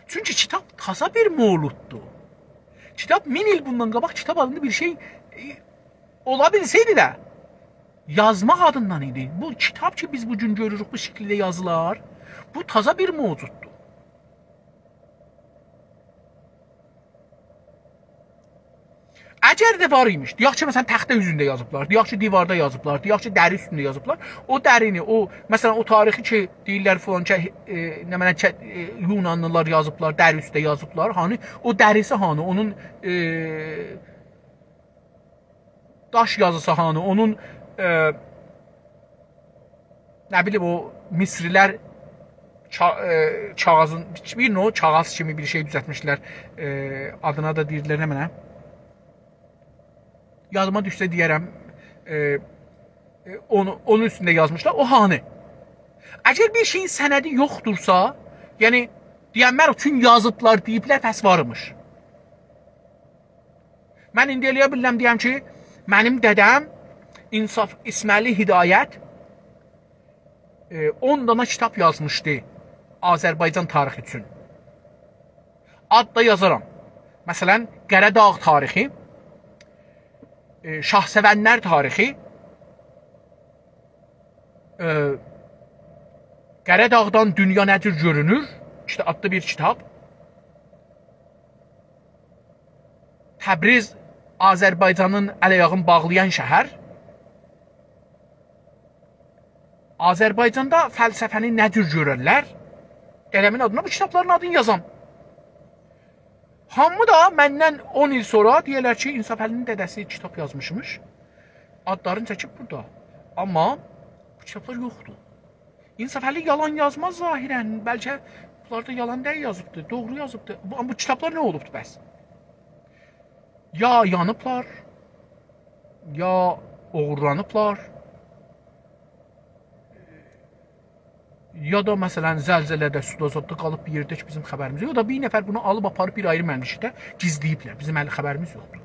چونکی کیتاب تازا بیر مولوددور. کیتاب مین ایل بوندان قاباق کیتاب آدیندا بیر شئی، ائ، اولا بیلسه‌یدی ده، یازماق آدیندان ایدی. بو کیتاب کی، بیز بو گون گؤروروک، بو شکیلده یازیلار، بو تازا بیر موجوددور. اگر ده وار ایمیش، دئیک کی، مثلاً، تخته اوزونده یازیبلار، دئیک کی، دیواردا یازیبلار، دئیک کی، دری اوستونده یازیبلار. او درینی، او، مثلاً، او تاریخی کی، دئییرلر فلان کی، ائ، نمنه، کی، ائ، یونانلی‌لار یازیبلار، دری اوسته یازیبلار. هانی، او دریسی هانی، اونون، ائ، داش یازیسی هانی، اونون، ائ، نه بیلیم، او مصری‌لر کا-، ائ، کاغیذین، بیر نوع کاغیذ کیمی بیر شئی دوزلتمیشلر. ائ، آدینا دا دئییرلر نمنه؟ یادیما دوشسه دئیه‌رم. ائ، ائ، اونو، اونون اوستونده یازمیشلار. او هانی؟ اگر بیر شئیین سندی یوخدورسا، یعنی، دئینلر اوچون یازیبلار دئییبلر، پس وارمیش. من ایندی ائلیه بیلرم دئیم کی، منیم دده‌م انصاف اسمعلی هدایت، ائ، اون دانا کیتاب یازمیشدی آذربایجان تاریخی اوچون. آد دا یازارام. مثلاً، قاراداغ تاریخی، ائ، شاهسئونلر تاریخی، ائ، قاراداغدان دونیا نه جور گؤرونور؟ ایشته آدلی بیر کیتاب. تبریز آذربایجانین ال-آیاغینی باغلایان شهر. آذربایجاندا فلسفه‌نی نه جور گؤررلر؟ دده‌مین آدینا بو کیتابلارین آدینی یازام. هامی دا مندن اون ایل سونرا دئیرلر کی، انصافعلی‌نین دده‌سی کیتاب یازمیشمیش. آدلارینی چکیب بورادا. آمما بو کیتابلار یوخدور. انصافعلی یالان یازماز ظاهراً. بلکه بونلار دا یالان دئییل یازیبدی، دوغرو یازیبدی. بو، بو کیتابلار نه اولوبدو بس؟ یا یانیبلار، یا اوغورلانیبلار، یا دا، مثلاً، زلزله‌ده، سودا زاددا قالیب بیر یئرده کی، بیزیم خبریمیز یوخ. یا دا بیر نفر بونو آلیب آپاریب بیر آیری منشیده گیزله‌ییبلر. بیزیم هله خبریمیز یوخدور.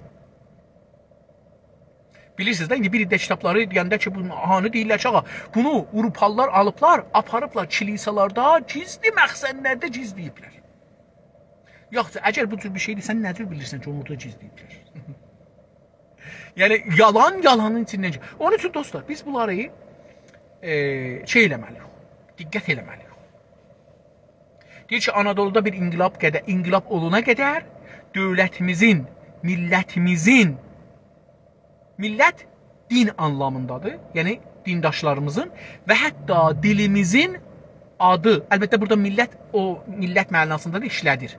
بیلیرسینیز ده، ایندی بیر عده کیتابلاری دئینده کی، بونو، هانی دئییرلر کی، آغا، بونو آوروپالی‌لار آلیبلار، آپاریبلار کلیسالاردا، گیزلی مخزنلرده گیزله‌ییبلر. یوخسا، اگر بو جور بیر شئیدیر، سن نه جور بیلیرسن کی، اونو اورادا گیزله‌ییبلر؟ یعنی، یالان یالانین ایچیندن کی-، اونون اوچون، دوستلار، بیز بونلاری، ائ، شئی ائله‌مه‌لی‌ییک، دقت ائله‌مه‌لی‌ییک. دئییر کی، آنادولودا بیر انقلاب قدر، انقلاب اولانا قدر دؤولتیمیزین، میللتیمیزین، میللت دین آنلامیندادیر، یعنی دینداشلاریمیزین و حتی دیلیمیزین آدی، البته، بورادا میللت او میللت معناسیندا دا ایشله‌دیر.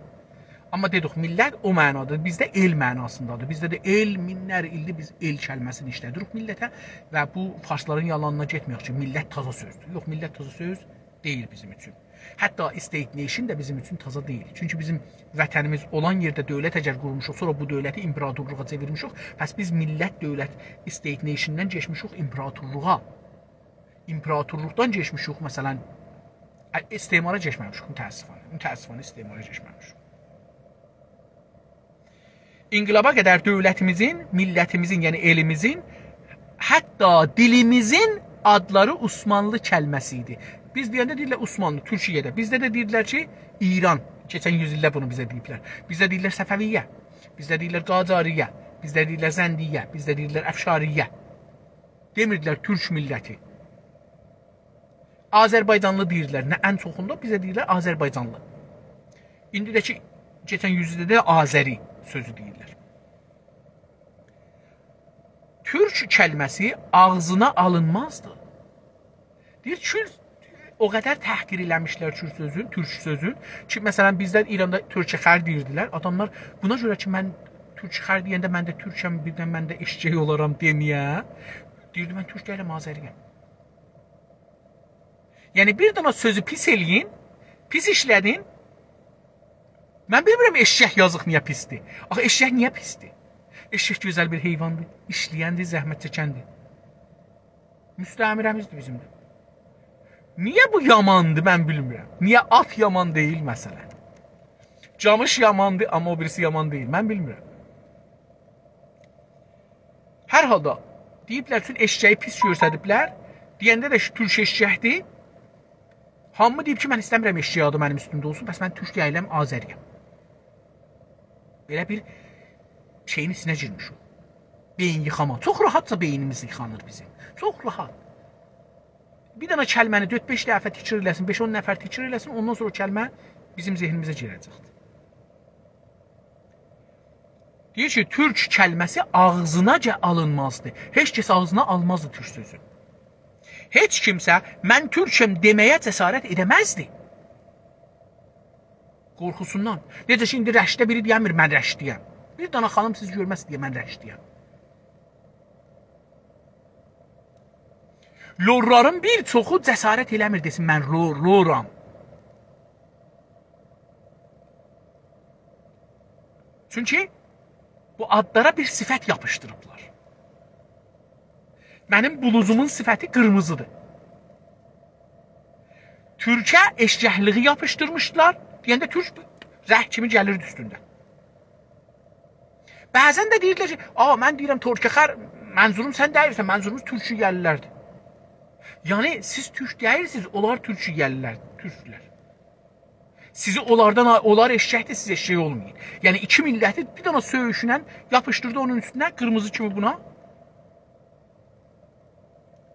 آمما دئدیک، میللت او معنادا، بیزده ائل معناسیندادیر. بیزده ده ائل، مینلر ایلدیر بیز ائل کلمه‌سینی ایشله‌دیریک میللته و بو فارسلارین یالانینا گئتمه‌یک کی، میللت تازا سؤزدور. یوخ، میللت تازا سؤز دئییل بیزیم اوچون. حتی state nation ده بیزیم اوچون تازا دئییل. چونکی بیزیم وطنیمیز اولان یئرده دؤولت اگر قورموشوق، سونرا بو دؤولتی ایمپراتورلوغا چئویرمیشیک، پس بیز میللت، دؤولت، state nation-دن کئچمیشیک ایمپراتورلوغا. ایمپراتورلوقدان کئچمیشیک، مثلاً، ا، استعمارا کئچمه‌میشیک، متأسفانه. متأسفانه استعمارا کئچمه‌میشیک. انقلابا قدر دؤولتیمیزین، میللتیمیزین، یعنی ائلیمیزین، حتی دیلیمیزین آدلاری عثمانلی کلمه‌سی ایدی. بیز دئینده دئییرلر عثمانلی، تورکیه‌ده. بیزده ده دئییرلر کی، ایران. کئچن یوز ایلده بونو بیزه دئییبلر. بیزده دئییرلر صفویه، بیزده دئییرلر قاجاریه، بیزده دئییرلر زندیه، بیزده دئییرلر افشاریه. دئمیردیلر تورک میللتی. آذربایجانلی دئییردیلر. نه، ان چوخوندا بیزه دئییرلر آذربایجانلی. ایندی ده کی، کئچن یوز ایلده ده آذری سؤزو دئییرلر. تورک کلمه‌سی آغزینا آلینمازدی. دئییر، کورد، او قدر تحقیر ائله‌میشلر تورک سؤزون، تورک سؤزون کی، مثلا، بیزده ایراندا تورک‌خر دئییردیلر. آداملار بونا گؤره کی، من تورک‌خر دئینده من ده تورکم، بیردن من ده ائششک اولارام دئمه‌یه. دئییردی، من تورک دئییلم، آذری‌یم. یعنی، بیر دنه سؤزو پیس ائله‌یین، پیس ایشله‌دین. من بیلمیرم، ائششک یازیق نییه پیسدیر؟ آخی ائششک نییه پیسدیر؟ ائششک گؤزل بیر حیواندیر، ایشله‌یندیر، زحمت چکندیر. مستعمره‌میزدیر بیزیم ده. نییه بو یاماندیر، من بیلمیرم. نییه آت یامان دئییل، مثلا؟ جامیش یاماندیر، آمما او بیریسی یامان دئییل. من بیلمیرم. هر حالدا، دئییبلر، چون ائششه‌یی پیس گؤرسدیبلر. دئینده ده کی، تورک ائششکدیر. هامی دئییب کی، من ایسته‌میرم ائششک آدی منیم اوستومده اولسون، پس من تورک دئییلم، آذری‌یم. بئله بیر شئیین ایچینه گیرمیش او. بئیین ییخاما. چوخ راحتجا بئینیمیز ییخانیر بیزیم. چوخ راحت. بیر دنه کلمه‌نی دؤرد-بئش دفعه تکرار ائله‌سین، بئش-اون نفر تکرار ائله‌سین، اوندان سونرا او کلمه بیزیم ذهنیمیزه گیره‌جکدیر. دئییر کی، تورک کلمه‌سی آغزینا گه-، آلینمازدی. هئچ کس آغزینا آلمازدی تورک سؤزو. هئچ کیمسه «من تورکم» دئمه‌یه جسارت ائده‌مزدی. قورخوسوندان. نئجه کی، ایندی رشتده بیری دئیه‌میر، «من رشتدی‌یم.» بیر دنه خانیم سیز گؤرمزسینیز دئیه، «من رشتدی‌یم.» لورلارین بیر چوخو جسارت ائله‌میر دئسین، «من لور، لورام.» چونکی بو آدلارا بیر صفت یاپیشدیریبلار. منیم بلوزومون صفتی قیرمیزیدیر. تورکه ائششکلیگی یاپیشدیرمیشدیلار. دئینده تورک رنگ کیمی گلیردی اوستوندن. بعضا ده دئییردیلر کی، «آ، من دئییرم تورکه خر، منظوروم سن دئییرسن، منظوروموز تورکیه‌لی‌لردیر.» یعنی، سیز تورک دئییلسینیز، اونلار تورکیه‌لی‌لر، تورکلر. سیزی اونلاردان آی-، اونلار ائششکدیر، سیز ائششک اولمایین. یعنی، ایکی میللتی بیر دنه سؤیوشونن یاپیشدیردی اونون اوستونه، قیرمیزی کیمی بونا.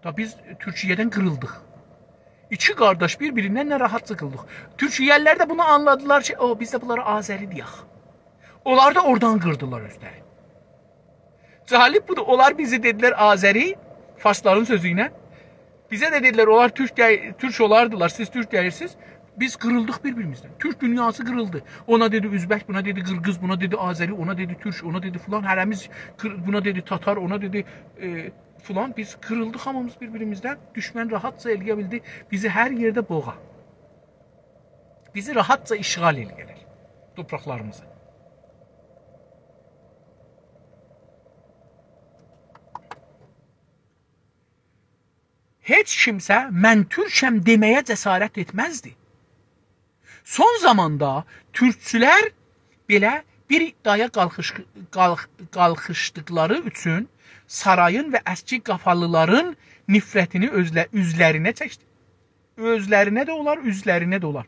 دا بیز تورکیه‌دن قیریلدیق. ایکی قارداش بیر-بیریندن ناراحتجا قیریلدیق. تورکیه‌لی‌لر ده بونو آنلادیلار کی، او، بیز ده بونلارا آذری دئیک. اونلار دا اورادان قیردیلار اؤزلری. جالب بودور، اونلار بیزه دئدیلر آذری، فارسلارین سؤزو ایله. بیزه ده دئدیلر، اونلار تورک دئی-، تورک اولاردیلار، سیز تورک دئییلسینیز. بیز قیریلدیق بیر-بیریمیزدن. تورک دونیاسی قیریلدی. اونا دئدی اؤزبک، بونا دئدی قیرغیز، بونا دئدی آذری، اونا دئدی تورک، اونا دئدی فلان. هره‌میز قیر-، بونا دئدی تاتار، اونا دئدی، ائ، فلان. بیز قیریلدیق هامیمیز بیر-بیریمیزدن. دوشمن راحتجا ائلیه بیلدی بیزی هر یئرده بوغا. بیزی راحتجا اشغال ائلیه‌لر، تورپاقلاریمیزی. هئچ کیمسه «من تورکم» دئمه‌یه جسارت ائتمزدی. سون زاماندا تورکچولر بئله بیر ادعایا قالخیش-، قالخ-، قالخیشدیقلاری اوچون سارایین و اسکی قافالیلارین نفرتینی اؤزله-، اوزلرینه چکدی. اؤزلرینه ده اولار، اوزلرینه ده اولار.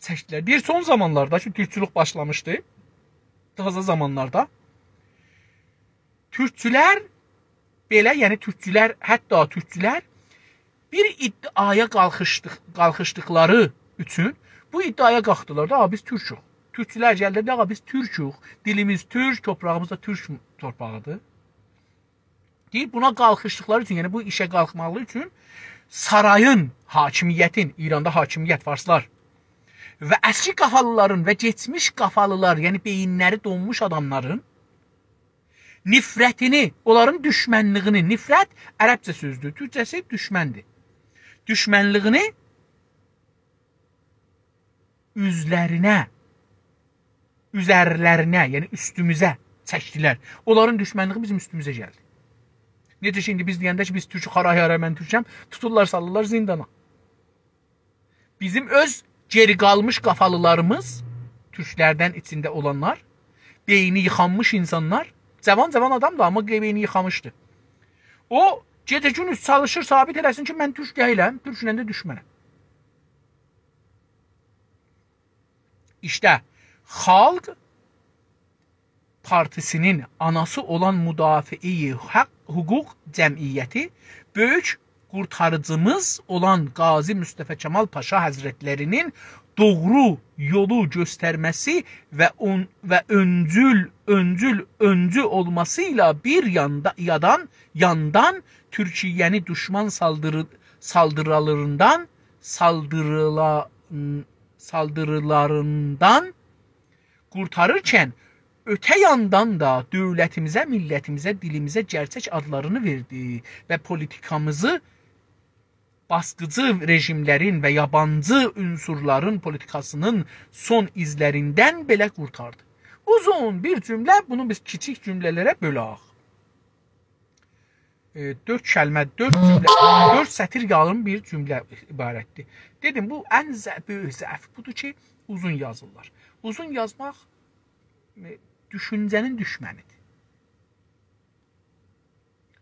چکدیلر. دئییر، سون زامانلاردا کی، تورکچولوک باشلامیشدی، تازا زامانلاردا تورکچولر بئله، یعنی تورکچولر، حتی تورکچولر بیر ادعایا قالخیشدیق-، قالخیشدیقلاری اوچون بو ادعایا قالخدیلار دا، «آ، بیز تورکوک.» تورکچولر گلدی، «آ، بیز تورکوک، دیلیمیز تورک، تورپاغیمیز دا تورک تورپاغیدیر.» دئییر، بونا قالخیشدیقلاری اوچون، یعنی بو ایشه قالخماقلاری اوچون سارایین حاکمیتین، ایراندا حاکمیت، فارسلار و اسکی قافالیلارین و کئچمیش قافالیلار، یعنی بئیینلری دونموش آداملارین نفرتینی، اونلارین دوشمنلیگینی، نفرت عربجه سؤزدور، تورکجه‌سی دوشمندیر. دوشمنلیگینی اوزلرینه، اوزرلرینه، یعنی اوستوموزه چکدیلر. اونلارین دوشمنلیگی بیزیم اوستوموزه گلدی. نئجه کی، ایندی بیز دئینده کی، «بیز تورکوک، هارای هارای من تورکم»، توتورلار، سالیرلار زیندانا. بیزیم اؤز گئری قالمیش قافالیلاریمیز، تورکلردن ایچینده اولانلار، بئینی ییخانمیش اینسانلار، جاوان-جاوان آدامدیر، آمما بئینی ییخامیشدیر. او، گئجه-گوندوز چالیشیر، ثابت ائله‌سین کی، من تورک دئییلم، تورکله ده دوشمنم. ایشته، خالق پارتیسی‌نین آناسی اولان مدافعه‌ی حق، حقوق جمعیتی، بؤیوک قورتاریجیمیز اولان قاضی مصطفی کمال پاشا حضرتلری‌نین دوغرو یولو گؤسترمه‌سی و اون و اؤنجول، اؤنجول، اؤنجو اولماسی ایله بیر یاندا، یادان، یاندان تورکیه‌نی دوشمان سالدیری، سالدیرالاریندان، سالدیریلا، سالدیریلاریندان قورتاریرکن، اؤته یاندان دا دؤولتیمیزه، میللتیمیزه، دیلیمیزه گئرچک آدلارینی وئردی و پولیتیکامیزی باسقیجی رژیملرین و یابانجی عنصرلرین پولیتیکاسینین سون ایزلریندن بئله قورتاردی. اوزون بیر جمله، بونو بیز کیچیک جمله‌لره بؤلک. ائ، دؤرد کلمه، دؤرد جمله، دؤرد سطیر یاریم بیر جمله عبارتدیر. دئدیم، بو ان ضع-، بؤیوک ضعف بودور کی، اوزون یازیرلار. اوزون یازماق، ائ، دوشونجه‌نین دوشمنیدیر.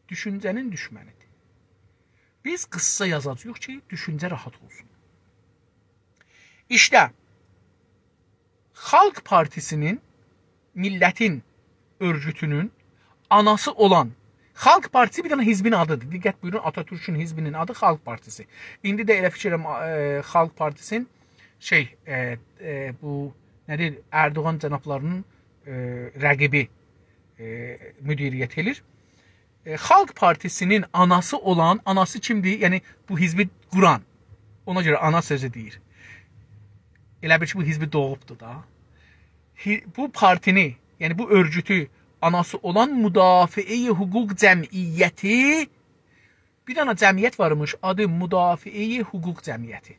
دوشونجه‌نین دوشمنیدیر. بیز قیسسا یازاجاغیق کی، دوشونجه راحت اولسون. ایشته، خالق پارتیسی‌نین، میللتین اؤرگوتونون آناسی اولان، خالق پارتیسی بیر دنه حزبین آدیدیر. دقت بویورون، آتاتورکون حزبی‌نین آدی خالق پارتیسی. ایندی ده ائله فیکر ائلیرم، ائ، خالق پارتیسی‌نین شئی، ائ، ائ، بو، نه دئییر، اردوغان جنابلاری‌نین، ائ، رقیبی، ائ، مدیریت ائلیر. ائ، خالق پارتیسی‌نین آناسی اولان، آناسی کیمدیر؟ یعنی بو حزبی قوران. اونا گؤره آنا سؤزو دئییر. ائله بیل کی، بو حزبی دوغوبدور دا. حی-، بو پارتینی، یعنی بو اؤرگوتو آناسی اولان مدافعه‌ی حقوق جمعیتی، بیر دنه جمعیت وارمیش، آدی مدافعه‌ی حقوق جمعیتی.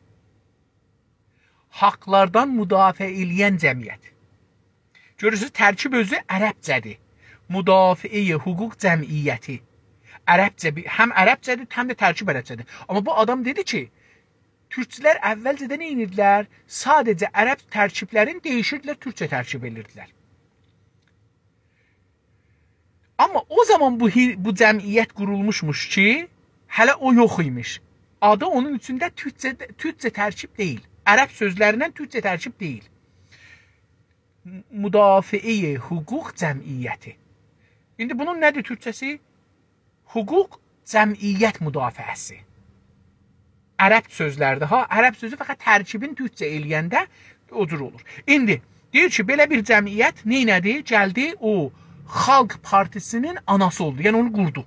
حاقلاردان مدافعه ائله‌ین جمعیت. گؤرورسونوز، ترکیب اؤزو عربجه‌دیر. مدافعه‌ی حقوق جمعیتی. عربجه بیر، هم عربجه‌دیر، هم ده ترکیب عربجه‌دیر. آمما بو آدام دئدی کی، تورکچولر اولجه‌ده نه ائدیردیلر؟ ساده‌جه عرب ترکیبلرین دییشیردیلر، تورکجه ترکیب ائدیردیلر. آمما او زامان بو حی-، بو جمعیت قورولموشموش کی، هله او یوخ ایمیش. آدی اونون اوچون ده تورکجه، تورکجه ترکیب دئییل. عرب سؤزلریندن تورکجه ترکیب دئییل. مدافعه‌ی حقوق جمعیتی. ایندی بونون نه‌دیر تورکجه‌سی؟ حقوق جمعیت مدافعه‌سی. عرب سؤزلردیر ها. عرب سؤزو فقط ترکیبین تورکجه ائله‌ینده او جور اولور. ایندی دئییر کی، بئله بیر جمعیت نئینه‌دی؟ گلدی، او خالق پارتیسی‌نین آناسی اولدو. یعنی اونو قوردو.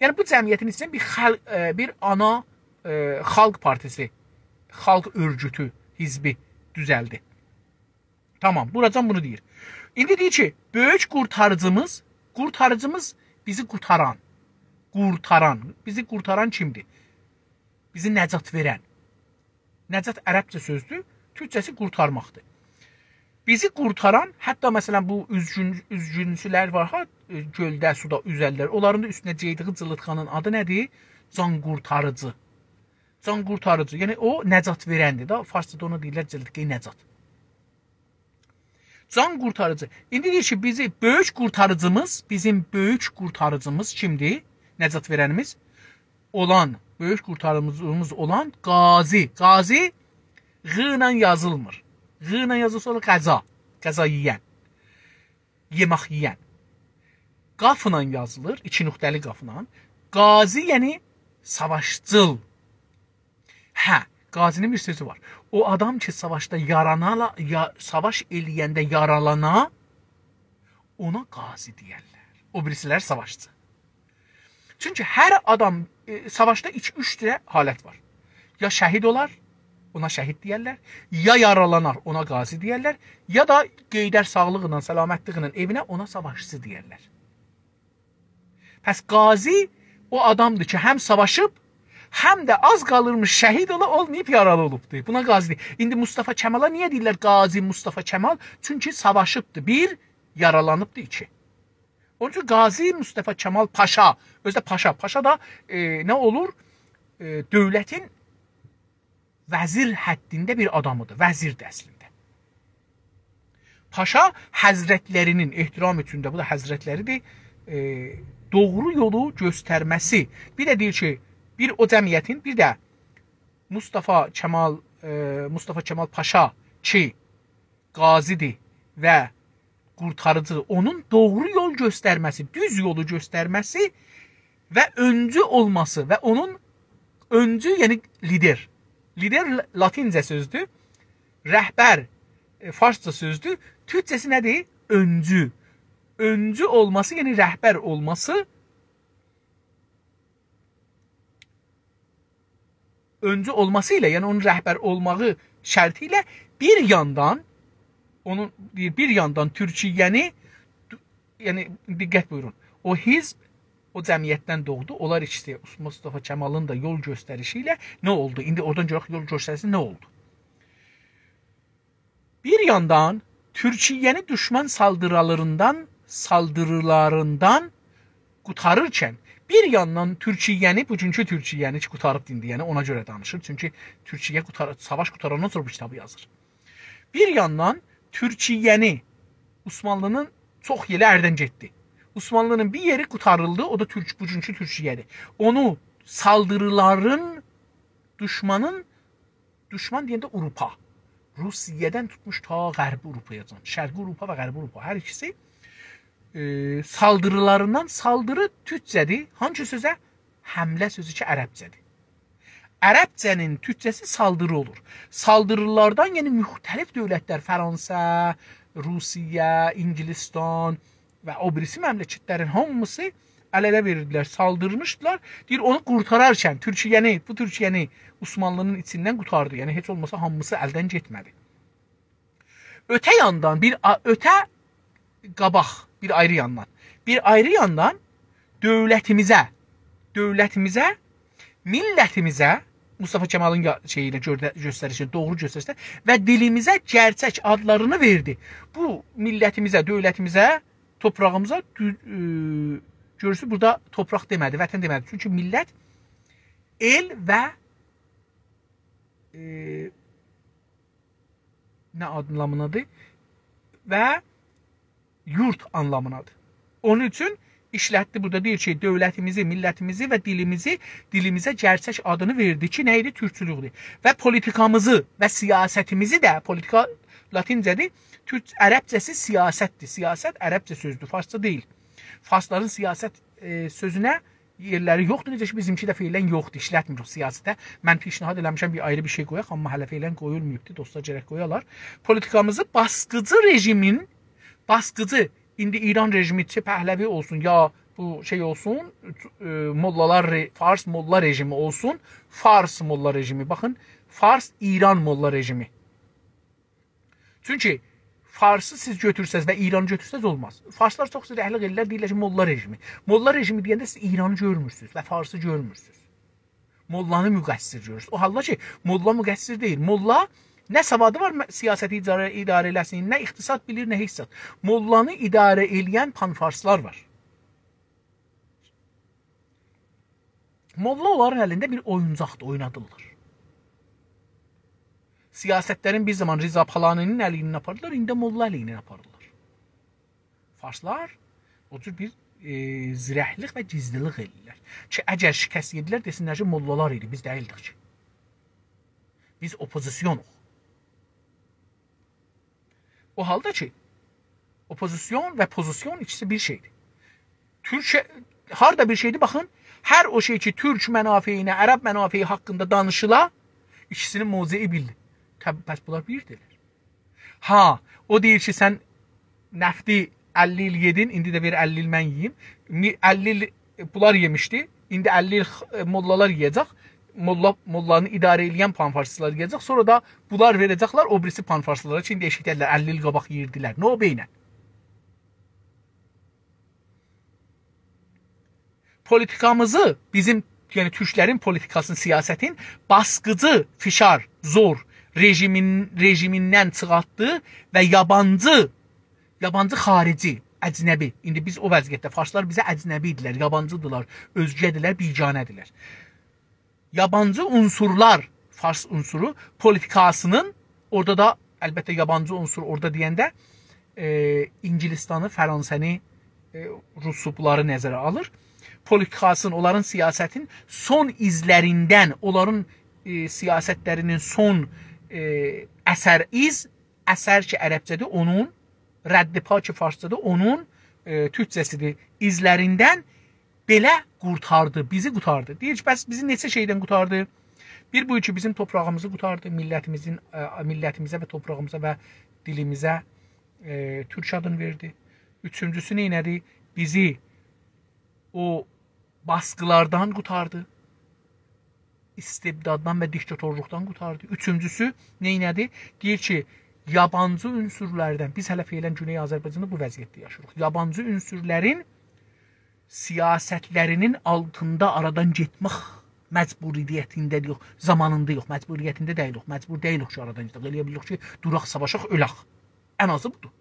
یعنی بو جمعیتین ایچینده بیر خل-، ائ، بیر آنا، ائ، خالق پارتیسی، خالق اؤرگوتو، حزبی دوزلدی. تامام، بوراجان بونو دئییر. ایندی دئییر کی، بؤیوک قورتاریجیمیز، قورتاریجیمیز بیزی قورتاران، قورتاران، بیزی قورتاران کیمدیر؟ بیزی نجات وئرن. نجات عربجه سؤزدور، تورکجه‌سی قورتارماقدیر. بیزی قورتاران، حتی مثلا بو اوزگون، اوزگونچولر وار ها، ائ، گؤلده، سودا اوزرلر. اونلارین دا اوستونه گئیدیگی جیلیتخانین آدی نه‌دیر؟ جان قورتاریجی. جان قورتاریجی، یعنی او نجات وئرندیر دا. فارسجادا اونا دئییرلر جلیتگه‌ی نجات. جان قورتاریجی. ایندی دئییر کی، بیزی بؤیوک قورتاریجیمیز، بیزیم بؤیوک قورتاریجیمیز کیمدیر؟ نجات وئرنیمیز اولان، بؤیوک قورتاریجیمیز اولان قاضی. قاضی «غ» ایله یازیلمیر. «غ» ایله یازیلسا، اولور قضا. قضا یئین. یئمک یئین. «قاف» ایله یازیلیر، ایکی نقطه‌لی «قاف» ایله. قاضی، یعنی ساواشچیل. هه، قاضی‌نین بیر سؤزو وار. او آدام کی، ساواشدا یارانا، یا، ساواش ائله‌ینده یارالانا، اونا قاضی دئیرلر. او بیریسیلری ساواشچی. چونکی هر آدام، ائ، ساواشدا ایکی، اوچ جوره حالت وار. یا شهید اولار، اونا شهید دئیرلر، یا یارالانار، اونا قاضی دئیرلر، یا دا قئییدر ساغلیقلا، سلامتلیکله ائوینه، اونا ساواشچی دئیرلر. پس قاضی او آدامدیر کی، هم ساواشیب، هم ده آز قالیرمیش شهید اولا، اولماییب یارالی اولوبدور. بونا قاضی دئییر. ایندی مصطفی کمالا نییه دئییرلر قاضی مصطفی کمال؟ چونکی ساواشیبدیر، بیر، یارالانیبدیر، ایکی. اونون اوچون قاضی مصطفی کمال پاشا، اؤزو ده پاشا، پاشا دا، ائ، نه اولور؟ ائ، دؤولتین وزیر حدینده بیر آدامیدیر، وزیردیر اصلینده. پاشا حضرتلری‌نین، احترام اوچون ده، بو دا حضرتلری‌دیر، ائ، دوغرو یولو گؤسترمه‌سی. بیر ده دئییر کی، بیر او جمعیتین، بیر ده مصطفی کمال، ائ، مصطفی کمال پاشا کی، قاضی‌دیر و قورتاریجی‌دیر، اونون دوغرو یول گؤسترمه‌سی، دوز یولو گؤسترمه‌سی و اؤنجو اولماسی و اونون اؤنجو، یعنی لیدر. لیدر ل-، لاتینجه سؤزدور. رهبر، ائ، فارسجا سؤزدور. تورکجه‌سی نه‌دیر؟ اؤنجو. اؤنجو اولماسی، یعنی رهبر اولماسی، اؤنجو اولماسی ایله، یعنی اونون رهبر اولماغی شرطی ایله بیر یاندان، اونون، دئییر، بیر یاندان تورکیه‌نی، یعنی دقت بویورون، او حزب او جمعیتدن دوغدو. اونلار ایکیسی، مصطفی کمالین دا یول گؤستریشی ایله نه اولدو؟ ایندی اورادان گؤرک یول گؤستریشی نه اولدو. بیر یاندان تورکیه‌نی دوشمان سالدیرالاریندان، سالدیریلاریندان قوتاریرکن، بیر یاندان تورکیه‌نی، بوگونکو تورکیه‌نی کی قوتاریبدی ایندی، یعنی اونا گؤره دانیشیر. چونکی تورکیه قوتار-، ساواش قوتاراندان سونرا بو کیتابی یازیر. بیر یاندان تورکیه‌نی، عثمانلی‌نین چوخ یئری اردن گئتدی. عثمانلی‌نین بیر یئری قوتاریلدی، او دا تورک-، بوگونکو تورکیه‌دیر. اونو سالدیریلارین، دوشمانین، دوشمان دئینده آوروپا، روسیه‌دن توتموش تا غربی آوروپایاجان، شرقی آوروپا و غربی آوروپا، هر ایکیسی، ائ، سالدیریلاریندان، سالدیری تورکجه‌دیر. هانسی سؤزه؟ حمله سؤزو کی عربجه‌دیر. عربجه‌نین تورکجه‌سی سالدیری اولور. سالدیریلاردان، یعنی مختلف دؤولتلر، فرانسه، روسیه، انگلستان و او بیریسی مملکتلرین هامیسی ال-اله وئریردیلر، سالدیرمیشدیلار. دئییر، اونو قورتارارکن تورکیه‌نی، بو تورکیه‌نی عثمانلی‌نین ایچیندن قوتاردی. یعنی هئچ اولماسا هامیسی الدن گئتمه‌دی. اؤته یاندان بیر آ-، اؤته قاباق، بیر آیری یاندان. بیر آیری یاندان دؤولتیمیزه، دؤولتیمیزه، میللتیمیزه، مصطفی کمالین یا-، شئیینه گؤرده-، گؤستریشینه، دوغرو گؤستریشینه و دیلیمیزه گئرچک آدلارینی وئردی. بو میللتیمیزه، دؤولتیمیزه، توپراغیمیزا، دو-، ائ، گؤرورسونوز، بورادا توپراق دئمه‌دی، وطن دئمه‌دی. چونکی میللت ائل و، ائ، نه آنلامینادیر؟ و یورد آنلامینادیر. اونون اوچون ایشلتدی. بورادا دئییر کی، دؤولتیمیزی، میللتیمیزی و دیلیمیزی، دیلیمیزه گئرچک آدینی وئردی کی، نه ایدی؟ تورکچولوکدور. و پولیتیکامیزی و سیاستیمیزی ده، پولیتیکا لاتینجه‌دیر، تورک-، عربجه‌سی سیاستدیر. سیاست عربجه سؤزدور، فارسجا دئییل. فارسلارین سیاست، ائ، سؤزونه یئرلری یوخدور. نئجه کی، بیزیمکی ده فعلاً یوخدور، ایشلتمیریک سیاسته. من پیشنهاد ائله‌میشم بیر آیری بیر شئی قویاق، آمما هله فعلاً قویولماییبدیر. دوستلار گرک قویالار. پولیتیکامیزی باسقیجی رژیمین، باسقیجی، ایندی ایران رژیمی، چه پهلوی اولسون، یا بو شئی اولسون، ائ، موللالار ره-، فارس موللا رژیمی اولسون، فارس موللا رژیمی. باخین، فارس ایران موللا رژیمی. چونکی فارسی سیز گؤتورسز و ایرانی گؤتورسز اولماز. فارسلار چوخ زیرکلیک ائدیرلر، دئییرلر کی، موللا رژیمی. موللا رژیمی دئینده سیز ایرانی گؤرمورسونوز و فارسی گؤرمورسونوز. موللانی مقصر گؤرورسونوز. او حالدا کی، موللا مقصر دئییل. موللا نه سوادی وار، م-، سیاستی اداره، اداره ائله‌سین، نه اقتصاد بیلیر، نه هئچ زاد. موللانی اداره ائله‌ین پان‌فارسلار وار. موللا اونلارین الینده بیر اویونجاقدیر، اوینادیرلار. سیاستلرین بیر زامان رضا پالانی‌نین الی ایله آپاردیلار، ایندی موللا الی ایله آپاریرلار. فارسلار او جور بیر، ائ، زیرکلیک و گیزلیلیک ائله‌ییرلر کی، اگر شکست یئدیلر، دئسینلر کی، موللالار ایدی، بیز دئییلدیک کی. بیز اوپوزیسیونوق. او حالدا کی، اوپوزیسیون و پوزیسیون ایکیسی بیر شئیدیر. تورک، هاردا بیر شئیدیر، باخین، هر او شئی کی، تورک منافعینه، عرب منافعی حاقیندا دانیشیلا، ایکیسینین موضعی بیلدی. طبیعی، پس بونلار بیردیرلر. ها، او دئییر کی، سن نفتی اللی ایل یئدین، ایندی ده وئر اللی ایل من یئییم. می-، اللی ایل بونلار یئمیشدی، ایندی اللی ایل خ-، موللالار یئیه‌جک. موللا، موللانی اداره ائله‌ین پان‌فارسیستلار یئیه‌جک. سونرا دا بونلار وئره‌جکلر او بیریسی پان‌فارسیستلارا کی، ایندی ائشیکده‌دیرلر، اللی ایل قاباق یئییردیلر. نه او بئینن؟ پولیتیکامیزی بیزیم، یعنی تورکلرین پولیتیکاسینی، سیاستین باسقیجی، فشار، زور رژیمین، رژیمیندن چیخارتدی و یابانجی، یابانجی خارجی، اجنبی. ایندی بیز او وضعیتده، فارسلار بیزه اجنبی ایدیلر، یابانجیدیلار، اؤزگه‌دیلر، بیگانه‌دیلر. یابانجی عنصرلار، فارس عنصرو پولیتیکاسینین، اورادا دا البته یابانجی عنصر اورادا دئینده، ائ، انگلستانی، فرانسه‌نی، ائ، روسو بونلاری نظره آلیر. پولیتیکاسینین، اونلارین سیاستین سون ایزلریندن، اونلارین، ائ، سیاستلرینین سون، ائ، اثر، ایز، اثر کی عربجه‌دیر، اونون، رد پا کی فارسجادیر، اونون، ائ، تورکجه‌سیدیر، ایزلریندن بئله قورتاردی، بیزی قورتاردی. دئییر کی، بس بیزی نئچه شئیدن قورتاردی؟ بیر بو کی، بیزیم توپراغیمیزی قوتاردی، میللتیمیزین، ائ، میللتیمیزه و توپراغیمیزا و دیلیمیزه، ائ، تورک آدینی وئردی. اوچونجوسو نئینه‌دی؟ بیزی او باسقیلاردان قوتاردی. استبداددان و دیکتاتورلوقدان قوتاردی. اوچونجوسو نئینه‌دی؟ دئییر کی، یابانجی عنصرلردن، بیز هله فعلاً گونئی آذربایجاندا بو وضعیتده یاشاییریق. یابانجی عنصرلرین سیاستلرینین آلتیندا آرادان گئتمک مجبوریتینده‌دیر، یوخ، زامانیندا یوخ، مجبوریتینده دئییلیک، مجبور دئییلیک کی، آرادان گئدک. ائلیه بیلیریک کی، دوراق، ساواشاق، اؤلک. ان آزی بودور.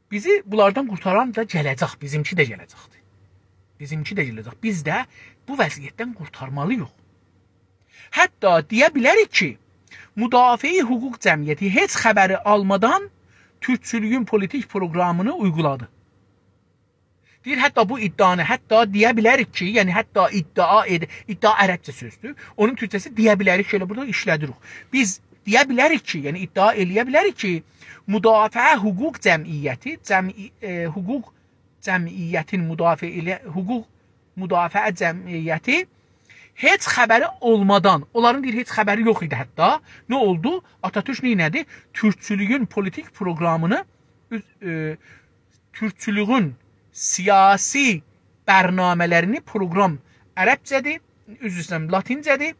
بیزی بونلاردان قورتاران دا گله‌جک، بیزیمکی ده گله‌جکدیر. بیزیمکی ده گله‌جک. بیز ده بو وضعیتدن قورتارمالی‌ییق. حتی دئیه بیلریک کی، مدافع حقوق جمعیتی هئچ خبری آلمادان تورکچولویون پولیتیک پروگرامینی اویغولادی. دئییر، حتی بو ادعانی، حتی دئیه بیلریک کی، یعنی حتی ادعا ائد-، ادعا عربجه سؤزدور. اونون تورکجه‌سی دئیه بیلریک، ائله بورادا ایشله‌دیریک. بیز دئیه بیلریک کی، یعنی ادعا ائلیه بیلریک کی، مدافع حقوق جمعیتی، جمعی-، ائ، حقوق جمعیتین مدافع ائله-، حقوق مدافع جمعیتی هئچ خبری اولمادان، اونلارین دئییر، هئچ خبری یوخ ایدی حتی. نه اولدو؟ آتاتورک نئینه‌دی؟ تورکچولویون پولیتیک پروگرامینی، اوز-، ائ، تورکچولویون سیاسی برنامه‌لرینی، پروگرام عربجه‌دیر، عذر ایسته‌ییرم، لاتینجه‌دیر،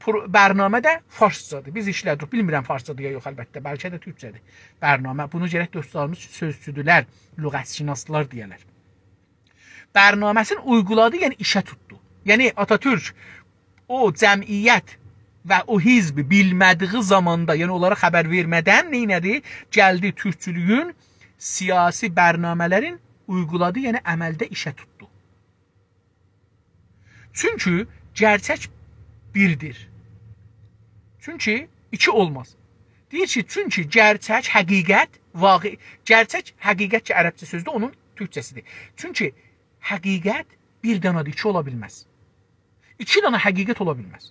پرو-، برنامه ده فارسجادیر. بیز ایشله‌دیریک. بیلمیرم فارسجادیر یا یوخ، البته، بلکه ده تورکجه‌دیر برنامه. بونو گرک دوستلاریمیز، سؤزچودولر، لغت‌شناسلار دئیه‌لر. برنامه‌سینی اویغولادی، یعنی ایشه توتدو. یعنی آتاتورک او جمعیت و او حزبی بیلمه‌دیگی زاماندا، یعنی اونلارا خبر وئرمه‌دن نئینه‌دی؟ گلدی تورکچولویون سیاسی برنامه‌لرین اویغولادی، یعنی عملده ایشه توتدو. چونکی گئرچک بیردیر. چونکی ایکی اولماز. دئییر کی، چونکی گئرچک، حقیقت، واقع، گئرچک، حقیقت کی، عربجه سؤزدور، اونون تورکجه‌سیدیر. چونکی حقیقت بیر دانادیر، ایکی اولا بیلمز. ایکی دانا حقیقت اولا بیلمز.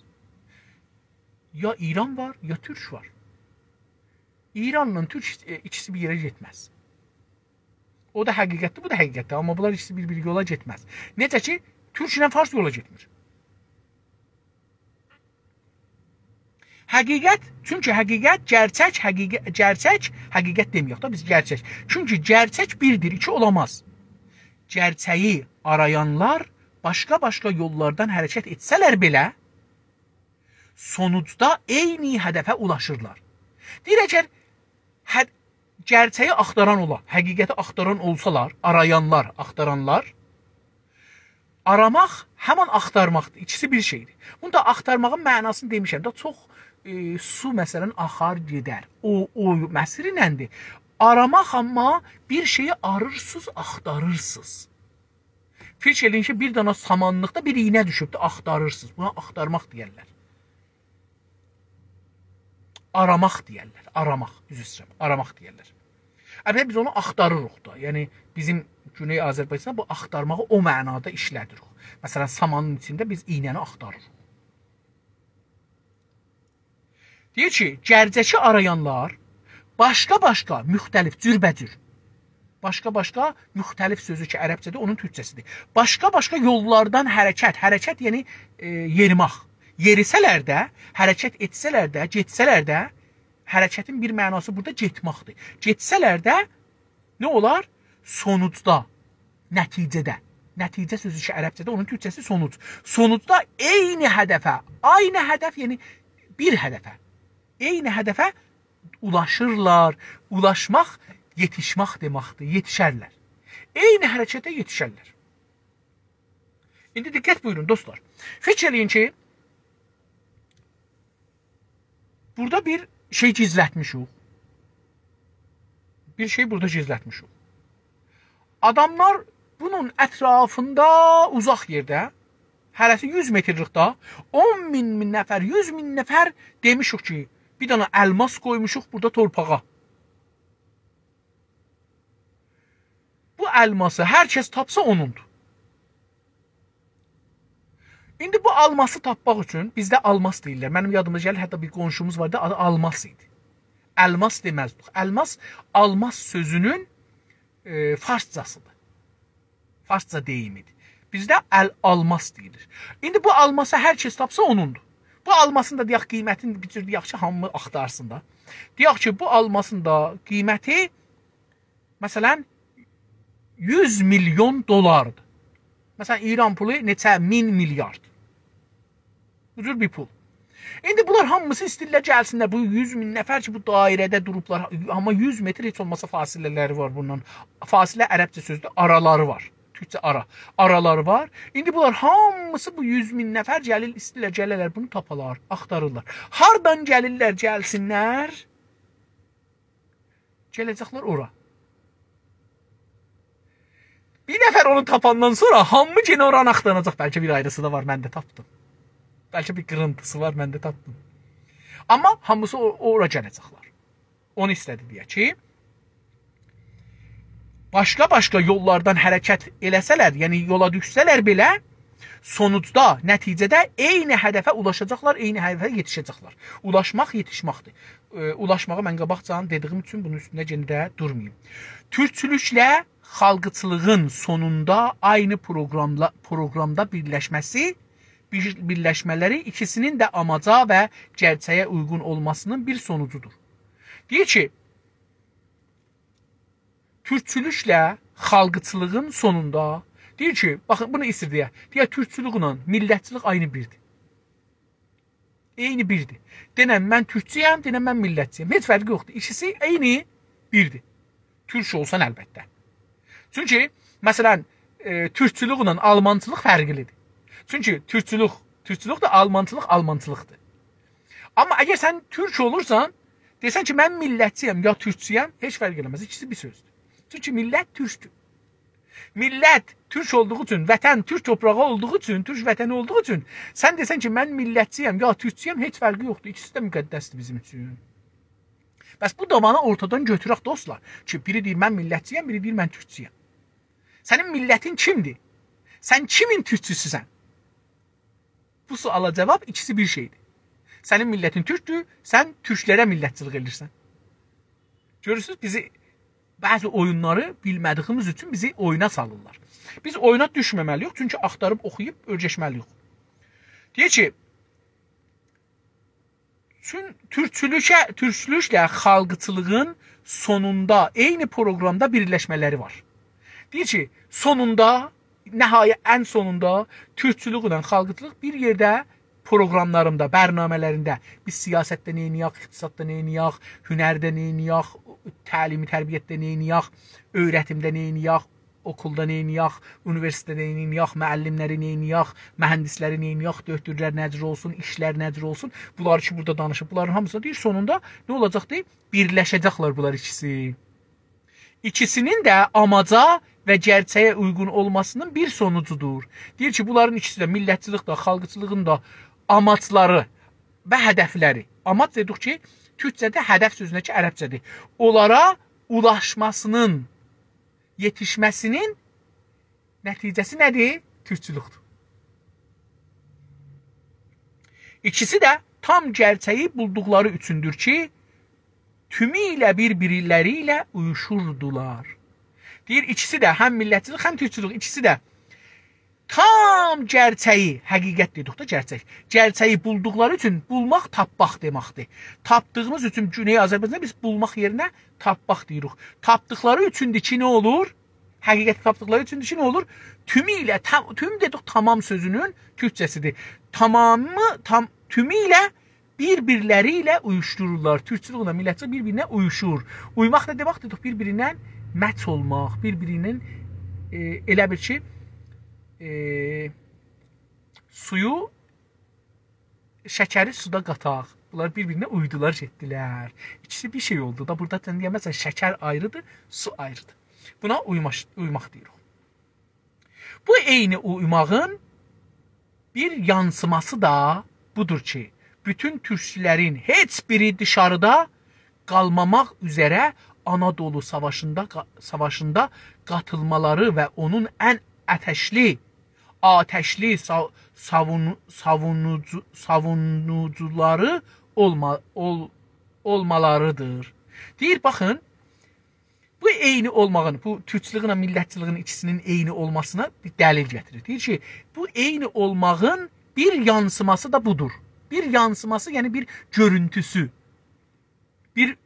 یا ایران وار، یا تورک وار. ایرانلا تورک، ائ، ایکیسی بیر یئره گئتمز. او دا حقیقتدیر، بو دا حقیقتدیر. آمما بونلار ایکیسی بیر-بیر یولا گئتمز. نئجه کی، تورک ایله فارس یولا گئتمیر. حقیقت، چونکی حقیقت، گئرچک، حقیقت، گئرچک، حقیقت دئمه‌یک دا بیز، گئرچک. چونکی گئرچک بیردیر، ایکی اولاماز. گئرچگی آرایانلار باشقا-باشقا یوللاردان حرکت ائتسه‌لر بئله، سونوجدا عینی هدفه اولاشیرلار. دئییر، اگر هه-، گئرچگی آختاران اولا، حقیقتی آختاران اولسالار، آرایانلار، آختارانلار، آراماق همان آختارماقدیر. ایکیسی بیر شئیدیر. بوندا آختارماغین معناسینی دئمیشم ده، چوخ، ائ، سو، مثلا، آخار گئدر. او، او مسیر ایلندیر. آراماق آمما بیر شئیی آریرسینیز، آختاریرسینیز. فیکیر ائله‌یین کی، بیر دانا سامانلیقدا بیر ایینه دوشوبدور، آختاریرسینیز. بونا آختارماق دئیرلر. آراماق دئیرلر، آراماق، عذر ایسته‌ییرم، آراماق دئیرلر. البته، بیز اونو آختاریریق دا. یعنی، بیزیم گونئی آذربایجاندا بو آختارماغی او معنادا ایشله‌دیریک. مثلا، سامانین ایچینده بیز ایینه‌نی آختاریریق. دئییر کی، گئرچگی آرایانلار باشقا-باشقا، مختلف، جوربه‌جور، باشقا-باشقا، مختلف سؤزو کی، عربجه‌دیر، اونون تورکجه‌سیدیر. باشقا-باشقا یوللاردان حرکت، حرکت، یعنی، ائ، یئریماق. یئریسه‌لر ده، حرکت ائتسه‌لر ده، گئتسه‌لر ده، حرکتین بیر معناسی بورادا گئتمکدیر. گئتسه‌لر ده، نه اولار؟ سونوجدا، نتیجه‌ده. نتیجه سؤزو کی، عربجه‌ده، اونون تورکجه‌سی سونوج. سونوجدا عینی هدفه، عینی هدف، یعنی بیر هدفه، عینی هدفه اولاشیرلار. اولاشماق، یئتیشمک دئمکدیر، یئتیشرلر. عینی حرکته یئتیشرلر. ایندی دقت بویورون، دوستلار. فیکیر ائله‌یین کی، بورادا بیر شئی گیزلتمیشیک. بیر شئی بورادا گیزلتمیشیک. آداملار بونون اطرافیندا، اوزاق یئرده، هره‌سی یوز مترلیکده اون مین نفر، یوز مین نفر دئمیشیک کی، بیر دنه الماس قویموشوق بورادا تورپاغا. بو الماسی هر کس تاپسا، اونوندور. ایندی بو الماسی تاپماق اوچون، بیزده آلماس دئییرلر. منیم یادیما گلیر، حتی بیر قونشوموز واردی، آدی آلماس ایدی. الماس دئمزدیک. الماس، آلماس سؤزونون، ائ، فارسجاسیدیر. فارسجا دئییمیدیر. بیزده ال-، آلماس دئییلیر. ایندی بو آلماسی هر کس تاپسا اونوندور. بو آلماسین دا دئیک قیمتین بیر جور دئیک کی، هامی آختارسین دا. دئیک کی، بو آلماسین دا قیمتی، مثلا، یوز میلیون دلاردیر. مثلا، ایران پولو نئچه مین میلیارد. بو جور بیر پول. ایندی بونلار هامیسی ایسته‌ییرلر گلسینلر. بو یوز مین نفر کی، بو دایره‌ده دوروبلار. آمما یوز متر هئچ اولماسا فاصله‌لری وار بوندان. فاصله عربجه سؤزدور، آرالاری وار. تورکجه آرا. آرالاری وار. ایندی بونلار هامیسی، بو یوز مین نفر گلیر، ایسته‌ییرلر، گله‌لر بونو تاپالار، آختاریرلار. هاردان گلیرلر، گلسینلر؟ گله‌جکلر اورا. بیر نفر اونو تاپاندان سونرا هامی یئنه اورانی آختاراجاق. بلکه بیر آیریسی دا وار، من ده تاپدیم. بلکه بیر قیرینتیسی وار، من ده تاپدیم. آمما هامیسی او-، اورا گله‌جکلر. اونو ایسته‌دی دئیه کی، باشقا-باشقا یوللاردان حرکت ائله‌سه‌لر، یعنی یولا دوشسه‌لر بئله، سونوجدا، نتیجه‌ده عینی هدفه اولاشاجاقلار، عینی هدفه یئتیشه‌جکلر. اولاشماق یئتیشمکدیر. ائ، اولاشماغی من قاباقجادان دئدیییم اوچون بونون اوستونده یئنه ده دورماییم. تورکچولوکله خالقچیلیغین سونوندا عینی پروقراملا-، پروقرامدا بیرلشمه‌سی، بیر-، بیرلشمه‌لری ایکیسینین ده آماجا و گئرچه‌یه اویغون اولماسینین بیر سونوجودور. دئییر کی، تورکچولوکله خالقچیلیغین سونوندا، دئییر کی، باخین، بونو ایسته‌ییر دئیه. دئیه، تورکچولوکله میللتچیلیک عینی بیردیر. عینی بیردیر. دئنن من تورکچویم، دئنن من میللتچییم. هئچ فرقی یوخدور. ایکیسی عینی بیردیر. تورک اولسان البته. چونکی، مثلا، ائ، تورکچولوکله آلمانچیلیق فرقلیدیر. چونکی تورکچولوک تورکچولوکدور، آلمانچیلیق آلمانچیلیقدیر. آمما اگر سن تورک اولورسان، دئسن کی، من میللتچییم، یا تورکچویم، هئچ فرق ائله‌مز. ایکیسی بیر سؤزدور. چونکی میللت تورکدور. میللت تورک اولدوغو اوچون، وطن تورک توپراغی اولدوغو اوچون، تورک وطنی اولدوغو اوچون، سن دئسن کی، من میللتچییم، یا تورکچویم، هئچ فرقی یوخدور. ایکیسی ده مقدسدیر بیزیم اوچون. بس بو داوانی اورتادان گؤتورک، دوستلار، کی، بیری دئییر، من میللتچییم، بیری دئییر، من تورکچویم. سنین میللتین کیمدیر؟ سن کیمین تورکچوسوسن؟ بو سؤالا جاواب ایکیسی بیر شئیدیر. سنین میللتین تورکدور، سن تورکلره میللتچیلیک ائدیرسن. گؤرورسونوز، بیزی بعضی اویونلاری بیلمه‌دیییمیز اوچون بیزی اویونا سالیرلار. بیز اویونا دوشمه‌مه‌لی‌ییک، چونکی آختاریب اوخویوب اؤیرشمه‌لی‌ییک. دئییر کی، چون-، تورکچولوکه-، تورکچولوکله خالقچیلیغین سونوندا عینی پروقرامدا بیرلشمه‌لری وار. دئییر کی، سونوندا، نهایت، ان سونوندا تورکچولوکله خالقچیلیق بیر یئرده پروقراملاریندا، برنامه‌لرینده، بیز سیاستده نئینیه‌ک، اقتصاددا نئینیه‌ک، هنرده نئینیه‌ک، تعلیم و تربیتده نئینیه‌ک، اؤیرتیمده نئینیه‌ک، اوکولدا نئینیه‌ک، اونیوئرسیتئتده نئینیه‌ک، معلم‌لری نئینیه‌ک، مهندس‌لری نئینیه‌ک، دؤکتورلر نه جور اولسون، ایشلر نه جور اولسون، بونلار کی، بورادا دانیشیب، بونلارین هامیسینی دئییر، سونوندا نه اولاجاقدی؟ بیرلشه‌جکلر بونلار ایکیسی. ایکیسینین ده آماجا و گئرچه‌یه اویغون اولماسینین بیر سونوجودور. دئییر کی، بونلارین ایکیسی ده، میللتچیلیک ده، خالقچیلیغین دا آماجلاری و هدف‌لری. آماج دئدیک کی، تورکجه‌ده هدف سؤزونه کی، عربجه‌دیر. اونلارا اولاشماسینین، یئتیشمه‌سینین نتیجه‌سی نه‌دیر؟ تورکچولوکدور. ایکیسی ده تام گئرچه‌یی بولدوقلاری اوچوندور کی، تومو ایله بیر-بیرلری ایله اویوشوردولار. دئییر، ایکیسی ده، هم میللتچیلیک، هم تورکچولوک، ایکیسی ده تام گئرچه‌یی، حقیقت دئدیک ده، گئرچک. گئرچه‌یی بولدوقلاری اوچون، بولماق تاپماق دئمکدیر. تاپدیغیمیز اوچون گونئی آذربایجاندا بیز بولماق یئرینه تاپماق دئییریک. تاپدیقلاری اوچوندور کی، نه اولور؟ حقیقتی تاپدیقلاری اوچوندور کی، نه اولور؟ تومو ایله، تام-، توم دئدیک، تامام سؤزونون تورکجه‌سیدیر. تامامی، تام-، تومو ایله بیر-بیرلری ایله اویوشدورورلار. تورکچولوکله میللتچیلیک بیر-بیرینه اویوشور. اویماق نه دئمکدیر؟ بیر-بیریندن مچ اولماق، بیر-بیرینین، ائ، ائله بیل کی، ائ، سویو، شکری سودا قاتاق. بونلار بیر-بیرینه اویدولار، گئتدیلر. ایکیسی بیر شئی اولدو دا. بورادا سن دئیه‌مزسن، شکر آیریدیر، سو آیریدیر. بونا اویماش-، اویماق دئییریک. بو عینی اویماغین بیر یانسیماسی دا بودور کی، بوتون تورکچولرین هئچ بیری دیشاریدا قالماماق اوزره آنادولو ساواشیندا قا-، ساواشیندا قاتیلمالاری و اونون ان آتشلی، آتشلی سا-، ساوون-، ساوونوجو-، ساوونوجولاری اولما-، اول-، اولمالاریدیر. دئییر، باخین، بو عینی اولماغین، بو تورکچولوگو ایله میللتچیلیگین ایکیسینین عینی اولماسینا بیر دلیل گتیریر. دئییر کی، بو عینی اولماغین بیر یانسیماسی دا بودور. بیر یانسیماسی، یعنی بیر گؤرونتوسو، بیر